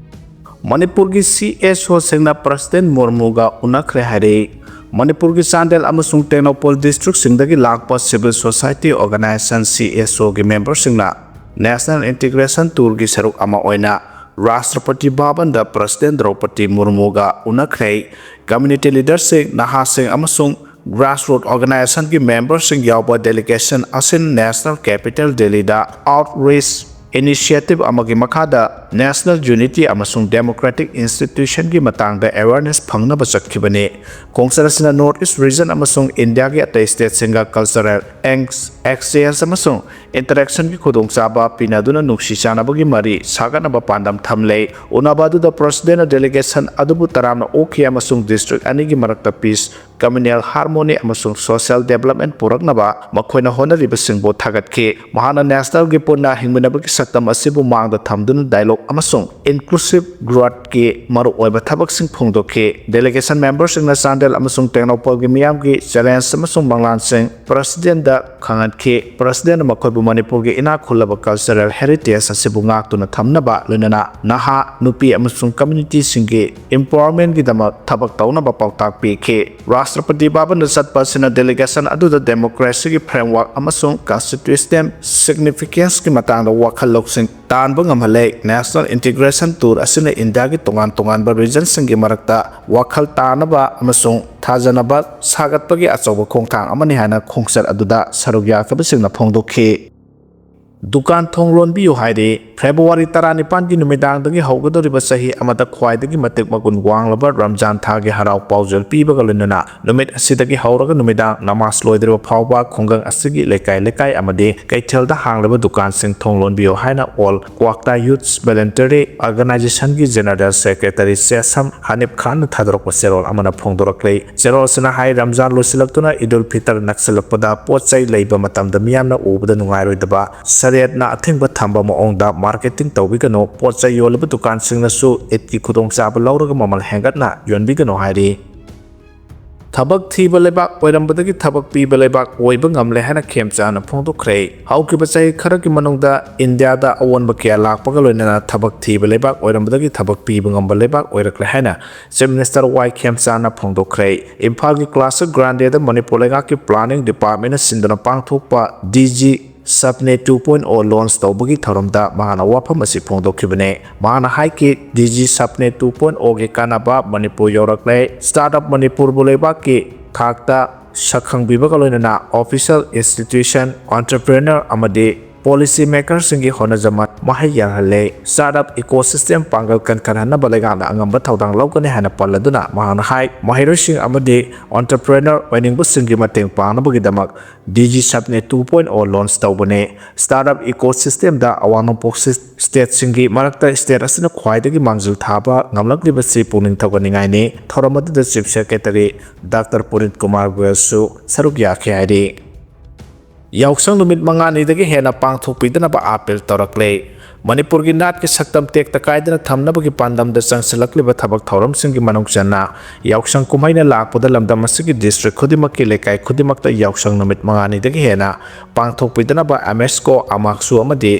ꯃꯅꯤꯄꯨꯔꯒꯤ ꯁꯤ ꯑꯦꯁ ꯑꯣꯁꯤꯡꯅ ꯄ꯭ꯔꯁꯤꯗꯦꯟꯠ ꯃꯨꯔꯃꯨꯒ ꯎꯅꯈ꯭ꯔꯦ ꯍꯥꯏꯔꯤ꯫ ꯃꯅꯤꯄꯨꯔꯒꯤ ꯆꯥꯟꯗꯦꯜ ꯑꯃꯁꯨꯡ ꯇꯦꯡꯅꯧꯄꯜ ꯗꯤꯁꯇ꯭ꯔꯤꯛꯁꯤꯡꯗꯒꯤ ꯂꯥꯛꯄ civil society organisation C S ꯑꯣꯒꯤ ꯃꯦꯝꯕꯔꯁꯤꯡꯅ ꯅꯦꯁꯅꯦꯜ ꯏꯟꯇꯤꯒ꯭ꯔꯦꯁꯟ ꯇꯨꯔꯒꯤ ꯁꯔꯨꯛ ꯑꯃ ꯑꯣꯏꯅ ꯔꯥꯁꯇ꯭ꯔꯄꯇꯤ ꯚꯕꯟꯗ ꯄ꯭ꯔꯁꯤꯗꯦꯟꯠ ꯗ꯭ꯔꯧꯄꯗꯤ ꯃꯨꯔꯃꯨꯒ ꯎꯅꯈ꯭ꯔꯦ꯫ ꯀꯝꯃ꯭ꯌꯨꯅꯤꯇꯤ ꯂꯤꯗꯔꯁꯤꯡ, ꯅꯍꯥꯁꯤꯡ ꯑꯃꯁꯨꯡ ꯒ꯭ꯔꯥꯁꯔꯨꯠ ꯑꯣꯔꯒꯅꯥꯏꯖꯦꯁꯟꯒꯤ ꯃꯦꯝꯕꯔꯁꯤꯡ ꯌꯥꯎꯕ ꯗꯦꯂꯤꯒꯦꯁꯟ ꯑꯁꯤꯅ ꯅꯦꯁꯅꯦꯜ ꯀꯦꯄꯤꯇꯦꯜ ꯗꯦꯜꯂꯤꯗ ꯑꯥꯎꯠꯔꯤꯆ ꯏꯅꯤꯁꯤꯌꯦꯇꯤꯚ ꯑꯃꯒꯤ ꯃꯈꯥꯗ ꯅꯦꯁꯅꯦꯜ ꯌꯨꯅꯤꯇꯤ ꯑꯃꯁꯨꯡ ꯗꯦꯃꯣꯀ꯭ꯔꯦꯇꯤꯛ ꯏꯟꯁꯇꯤꯇ꯭ꯌꯨꯁꯟꯒꯤ ꯃꯇꯥꯡꯗ ꯑꯦꯋꯦꯌꯔꯅꯦꯁ ꯐꯪꯅꯕ ꯆꯠꯈꯤꯕꯅꯤ꯫ ꯈꯣꯡꯆꯠ ꯑꯁꯤꯅ ꯅꯣꯔꯠ ꯏꯁ ꯔꯤꯖꯟ ꯑꯃꯁꯨꯡ ꯏꯟꯗꯤꯌꯥꯒꯤ ꯑꯇꯩ ꯁ꯭ꯇꯦꯠꯁꯤꯡꯒ ꯀꯜꯆꯔꯦꯜ ꯑꯦꯛꯁꯆꯦꯟꯖ ꯑꯃꯁꯨꯡ ꯏꯟꯇꯔꯦꯛꯁꯟꯒꯤ ꯈꯨꯗꯣꯡꯆꯥꯕ ꯄꯤꯅꯗꯨꯅ ꯅꯨꯡꯁꯤ ꯆꯥꯟꯅꯕꯒꯤ ꯃꯔꯤ ꯁꯥꯒꯠꯅꯕ ꯄꯥꯟꯗꯝ ꯊꯝꯂꯦ꯫ ꯎꯅꯕ ꯑꯗꯨꯗ ꯄ꯭ꯔꯁꯤꯗꯦꯟꯠꯅ ꯗꯦꯂꯤꯒꯦꯁꯟ ꯑꯗꯨꯕꯨ ꯇꯔꯥꯝꯅ ꯑꯣꯛꯈꯤ ꯑꯃꯁꯨꯡ ꯗꯤꯁꯇ꯭ꯔꯤꯛ ꯑꯅꯤꯒꯤ ꯃꯔꯛꯇ ꯄꯤꯁ, ꯀꯝꯃ꯭ꯌꯨꯅꯦꯜ ꯍꯥꯔꯃꯣꯅꯤ ꯑꯃꯁꯨꯡ ꯁꯣꯁꯤꯌꯦꯜ ꯗꯤꯕꯦꯂꯞꯃꯦꯟꯠ ꯄꯨꯔꯛꯅꯕ ꯃꯈꯣꯏꯅ ꯍꯣꯠꯅꯔꯤꯕꯁꯤꯡꯕꯨ ꯊꯥꯒꯠꯈꯤ꯫ ꯃꯍꯥꯛꯅ ꯅꯦꯁꯅꯦꯜꯒꯤ ꯄꯨꯟꯅ ꯍꯤꯡꯃꯤꯟꯅꯕꯒꯤ ꯁꯛꯇꯝ ꯑꯁꯤꯕꯨ ꯃꯥꯡꯗ ꯊꯝꯗꯨꯅ ꯗꯥꯏꯂꯣꯒ ꯑꯃꯁꯨꯡ ꯏꯟꯀ꯭ꯂꯨꯁꯤꯚ ꯒ꯭ꯔꯣꯊꯀꯤ ꯃꯔꯨꯑꯣꯏꯕ ꯊꯕꯛꯁꯤꯡ ꯐꯣꯡꯗꯣꯛꯈꯤ꯫ ꯗꯦꯂꯤꯒꯦꯁꯟ ꯃꯦꯝꯕꯔꯁꯤꯡꯅ ꯆꯥꯟꯗꯦꯜ ꯑꯃꯁꯨꯡ ꯇꯦꯡꯅꯧꯄꯜꯒꯤ ꯃꯤꯌꯥꯝꯒꯤ ꯆꯦꯂꯦꯟꯖ ꯑꯃꯁꯨꯡ ꯃꯪꯂꯥꯟꯁꯤꯡ ꯄ꯭ꯔꯁꯤꯗꯦꯟꯠꯗ ꯈꯪꯍꯟꯈꯤ꯫ ꯄ꯭ꯔꯁꯤꯗꯦꯟꯠꯅ ꯃꯈꯣꯏꯕꯨ ꯃꯅꯤꯄꯨꯔꯒꯤ ꯏꯅꯥꯛ ꯈꯨꯜꯂꯕ ꯀꯜꯆꯔꯦꯜ ꯍꯦꯔꯤꯇꯦꯖ ꯑꯁꯤꯕꯨ ꯉꯥꯛꯇꯨꯅ ꯊꯝꯅꯕ, ꯂꯣꯏꯅꯅ ꯅꯍꯥ, ꯅꯨꯄꯤ ꯑꯃꯁꯨꯡ ꯀꯝꯃ꯭ꯌꯨꯅꯤꯇꯤꯁꯤꯡꯒꯤ ꯑꯦꯝꯄꯥꯋꯔꯃꯦꯟꯠꯒꯤꯗꯃꯛ ꯊꯕꯛ ꯇꯧꯅꯕ ꯄꯥꯎꯇꯥꯛ ꯄꯤꯈꯤ꯫ ꯔꯥꯁꯇ꯭ꯔꯄꯇꯤ ꯚꯕꯟꯗ ꯆꯠꯄ ꯑꯁꯤꯅ ꯗꯦꯂꯤꯒꯦꯁꯟ ꯑꯗꯨꯗ ꯗꯦꯃꯣꯀ꯭ꯔꯦꯁꯤꯒꯤ ꯐ꯭ꯔꯦꯝꯋꯥꯔꯛ ꯑꯃꯁꯨꯡ ꯀꯟꯁꯇꯤꯇ꯭ꯌꯨꯁꯅꯦꯜ ꯁꯤꯒꯅꯤꯐꯤꯀꯦꯟꯁꯀꯤ ꯃꯇꯥꯡꯗ ꯋꯥꯈꯜ ꯂꯧꯁꯤꯡ ꯇꯥꯟꯕ ꯉꯝꯍꯜꯂꯦ꯫ ꯅꯦꯁꯅꯦꯜ ꯏꯟꯇꯤꯒ꯭ꯔꯦꯁꯟ ꯇꯨꯔ ꯑꯁꯤꯅ ꯏꯟꯗꯤꯌꯥꯒꯤ ꯇꯣꯉꯥꯟ ꯇꯣꯉꯥꯟꯕ ꯔꯤꯖꯟꯁꯤꯡꯒꯤ ꯃꯔꯛꯇ ꯋꯥꯈꯜ ꯇꯥꯅꯕ ꯑꯃꯁꯨꯡ ꯊꯥꯖꯅꯕ ꯁꯥꯒꯠꯄꯒꯤ ꯑꯆꯧꯕ ꯈꯣꯡꯊꯥꯡ ꯑꯃꯅꯤ ꯍꯥꯏꯅ ꯈꯣꯡꯆꯠ ꯑꯗꯨꯗ ꯁꯔꯨꯛ ꯌꯥꯈꯤꯕꯁꯤꯡꯅ ꯐꯣꯡꯗꯣꯛꯈꯤ꯫ ꯗꯨꯀꯥꯟ ꯊꯣꯡ ꯂꯣꯟꯕꯤꯌꯨ ꯍꯥꯏꯔꯤ꯫ ꯐꯦꯕ꯭ꯔꯨꯋꯥꯔꯤ ꯇꯔꯥꯅꯤꯄꯥꯟꯒꯤ ꯅꯨꯃꯤꯗꯥꯡꯗꯒꯤ ꯍꯧꯒꯗꯧꯔꯤꯕ ꯆꯍꯤ ꯑꯃꯗ ꯈ꯭ꯋꯥꯏꯗꯒꯤ ꯃꯇꯤꯛ ꯃꯒꯨꯟ ꯋꯥꯡꯂꯕ ꯔꯝꯖꯥꯟ ꯊꯥꯒꯤ ꯍꯔꯥꯎ ꯄꯥꯎꯖꯦꯜ ꯄꯤꯕꯒ ꯂꯣꯏꯅꯅ ꯅꯨꯃꯤꯠ ꯑꯁꯤꯗꯒꯤ ꯍꯧꯔꯒ ꯅꯨꯃꯤꯗꯥꯡ ꯅꯃꯥꯖ ꯂꯣꯏꯗ꯭ꯔꯤꯕ ꯐꯥꯎꯕ ꯈꯨꯡꯒꯪ ꯑꯁꯤꯒꯤ ꯂꯩꯀꯥꯏ ꯂꯩꯀꯥꯏ ꯑꯃꯗꯤ ꯀꯩꯊꯦꯜꯗ ꯍꯥꯡꯂꯤꯕ ꯗꯨꯀꯥꯟꯁꯤꯡ ꯊꯣꯡ ꯂꯣꯟꯕꯤꯌꯨ ꯍꯥꯏꯅ All Kwakta Youths Voluntary Organizationꯒꯤ General Secretary ꯆꯦꯁꯝ Hanif ꯈꯥꯟꯅ ꯊꯥꯗꯣꯔꯛꯄ ꯆꯦꯔꯣꯜ ꯑꯃꯅ ꯐꯣꯡꯗꯣꯔꯛꯂꯤ꯫ ꯆꯦꯔꯣꯜ ꯑꯁꯤꯅ ꯍꯥꯏ, ꯔꯝꯖꯥꯟ ꯂꯣꯏꯁꯤꯜꯂꯛꯇꯨꯅ ꯏꯗꯨꯜ ꯐꯤꯇꯔ ꯅꯛꯁꯤꯜꯂꯛꯄꯗ ꯄꯣꯠ ꯆꯩ ꯂꯩꯕ ꯃꯇꯝꯗ ꯃꯤꯌꯥꯝꯅ ꯎꯕꯗ ꯅꯨꯡꯉꯥꯏꯔꯣꯏꯗꯕ, ꯁꯔꯤꯌꯠꯅ ꯑꯊꯤꯡꯕ ꯊꯝꯕ ꯃꯑꯣꯡꯗ marketing ꯇꯧꯕꯤꯒꯅꯨ, ꯄꯣꯠ ꯆꯩ ꯌꯣꯜꯂꯤꯕ ꯗꯨꯀꯥꯟꯁꯤꯡꯅꯁꯨ ꯏꯗꯀꯤ ꯈꯨꯗꯣꯡꯆꯥꯕ ꯂꯧꯔꯒ ꯃꯃꯜ ꯍꯦꯟꯒꯠꯅ ꯌꯣꯟꯕꯤꯒꯅꯨ ꯍꯥꯏꯔꯤ꯫ ꯊꯕꯛ ꯊꯤꯕ ꯂꯩꯕꯥꯛ ꯑꯣꯏꯔꯝꯕꯗꯒꯤ ꯊꯕꯛ ꯄꯤꯕ ꯂꯩꯕꯥꯛ ꯑꯣꯏꯕ ꯉꯝꯂꯦ ꯍꯥꯏꯅ ꯈꯦꯝꯆꯥꯅ ꯐꯣꯡꯗꯣꯛꯈ꯭ꯔꯦ꯫ ꯍꯧꯈꯤꯕ ꯆꯍꯤ ꯈꯔꯒꯤ ꯃꯅꯨꯡꯗ ꯏꯟꯗꯤꯌꯥꯗ ꯑꯑꯣꯟꯕ ꯀꯌꯥ ꯂꯥꯛꯄꯒ ꯂꯣꯏꯅꯅ ꯊꯕꯛ ꯊꯤꯕ ꯂꯩꯕꯥꯛ ꯑꯣꯏꯔꯝꯕꯗꯒꯤ ꯊꯕꯛ ꯄꯤꯕ ꯉꯝꯕ ꯂꯩꯕꯥꯛ ꯑꯣꯏꯔꯛꯂꯦ ꯍꯥꯏꯅ Chief Minister ꯋꯥꯏ ꯈꯦꯝꯆꯥꯅ ꯐꯣꯡꯗꯣꯛꯈ꯭ꯔꯦ꯫ ꯏꯝꯐꯥꯜꯒꯤ ꯀ꯭ꯂꯥꯁꯤꯛ ꯒ꯭ꯔꯥꯟꯗꯦꯗ ꯃꯅꯤꯄꯨꯔ ꯂꯩꯉꯥꯛꯀꯤ planning departmentꯅ ꯁꯤꯟꯗꯨꯅ ꯄꯥꯡꯊꯣꯛꯄ D G Sapne two point O launch ꯇꯧꯕꯒꯤ ꯊꯧꯔꯝꯗ ꯃꯍꯥꯛꯅ ꯋꯥꯐꯝ ꯑꯁꯤ ꯐꯣꯡꯗꯣꯛꯈꯤꯕꯅꯤ꯫ ꯃꯍꯥꯛꯅ ꯍꯥꯏꯈꯤ, D G Sapne two point Oꯒꯤ ꯀꯥꯟꯅꯕ ꯃꯅꯤꯄꯨꯔ ꯌꯧꯔꯛꯂꯦ꯫ Startup ꯃꯅꯤꯄꯨꯔꯕꯨ ꯂꯩꯕꯥꯛꯀꯤ ꯊꯥꯛꯇ ꯁꯛꯈꯪꯕꯤꯕꯒ ꯂꯣꯏꯅꯅ official institution, entrepreneur ꯑꯃꯗꯤ policy makerꯁꯤꯡꯒꯤ ꯍꯣꯠꯅꯖꯃꯟ ꯃꯍꯩ ꯌꯥꯜꯍꯜꯂꯦ꯫ Startup ecosystem ꯄꯥꯡꯒꯜ ꯀꯟꯈꯠꯍꯟꯅꯕ ꯂꯩꯉꯥꯛꯅ ꯑꯉꯝꯕ ꯊꯧꯗꯥꯡ ꯂꯧꯒꯅꯤ ꯍꯥꯏꯅ ꯄꯜꯂꯗꯨꯅ ꯃꯍꯥꯛꯅ ꯍꯥꯏ, ꯃꯍꯩꯔꯣꯏꯁꯤꯡ ꯑꯃꯗꯤ entrepreneur ꯑꯣꯏꯅꯤꯡꯕꯁꯤꯡꯒꯤ ꯃꯇꯦꯡ ꯄꯥꯡꯅꯕꯒꯤꯗꯃꯛ D G Sapne two point O launch ꯇꯧꯕꯅꯤ꯫ Startup ecosystemꯗ ꯑꯋꯥꯡ ꯅꯣꯡꯄꯣꯛ stateꯁꯤꯡꯒꯤ ꯃꯔꯛꯇ state ꯑꯁꯤꯅ ꯈ꯭ꯋꯥꯏꯗꯒꯤ ꯃꯥꯡꯖꯤꯜ ꯊꯥꯕ ꯉꯝꯂꯛꯂꯤꯕꯁꯤ ꯄꯨꯛꯅꯤꯡ ꯊꯧꯒꯠꯅꯤꯡꯉꯥꯏꯅꯤ꯫ ꯊꯧꯔꯝ ꯑꯗꯨꯗ Chief Secretary Doctor ꯄꯨꯅꯤꯠ ꯀꯨꯃꯥꯔ ꯒꯣꯌꯜꯁꯨ ꯁꯔꯨꯛ ꯌꯥꯈꯤ ꯍꯥꯏꯔꯤ꯫ ꯌꯥꯎꯁꯪ ꯅꯨꯃꯤꯠ ꯃꯉꯥꯅꯤꯗꯒꯤ ꯍꯦꯟꯅ ꯄꯥꯡꯊꯣꯛꯄꯤꯗꯅꯕ ꯑꯥꯄꯤꯜ ꯇꯧꯔꯛꯂꯦ꯫ ꯃꯅꯤꯄꯨꯔꯒꯤ ꯅꯥꯠꯀꯤ ꯁꯛꯇꯝ ꯇꯦꯛꯇ ꯀꯥꯏꯗꯅ ꯊꯝꯅꯕꯒꯤ ꯄꯥꯟꯗꯝꯗ ꯆꯪꯁꯤꯜꯂꯛꯂꯤꯕ ꯊꯕꯛ ꯊꯧꯔꯝꯁꯤꯡꯒꯤ ꯃꯅꯨꯡ ꯆꯟꯅ ꯌꯥꯎꯁꯪ ꯀꯨꯝꯍꯩꯅ ꯂꯥꯛꯄꯗ ꯂꯝꯗꯝ ꯑꯁꯤꯒꯤ district ꯈꯨꯗꯤꯡꯃꯛꯀꯤ ꯂꯩꯀꯥꯏ ꯈꯨꯗꯤꯡꯃꯛꯇ ꯌꯥꯎꯁꯪ ꯅꯨꯃꯤꯠ ꯃꯉꯥꯅꯤꯗꯒꯤ ꯍꯦꯟꯅ ꯄꯥꯡꯊꯣꯛꯄꯤꯗꯅꯕ ꯑꯃꯦꯁꯀꯣ, ꯑꯃꯥꯛꯁꯨ ꯑꯃꯗꯤ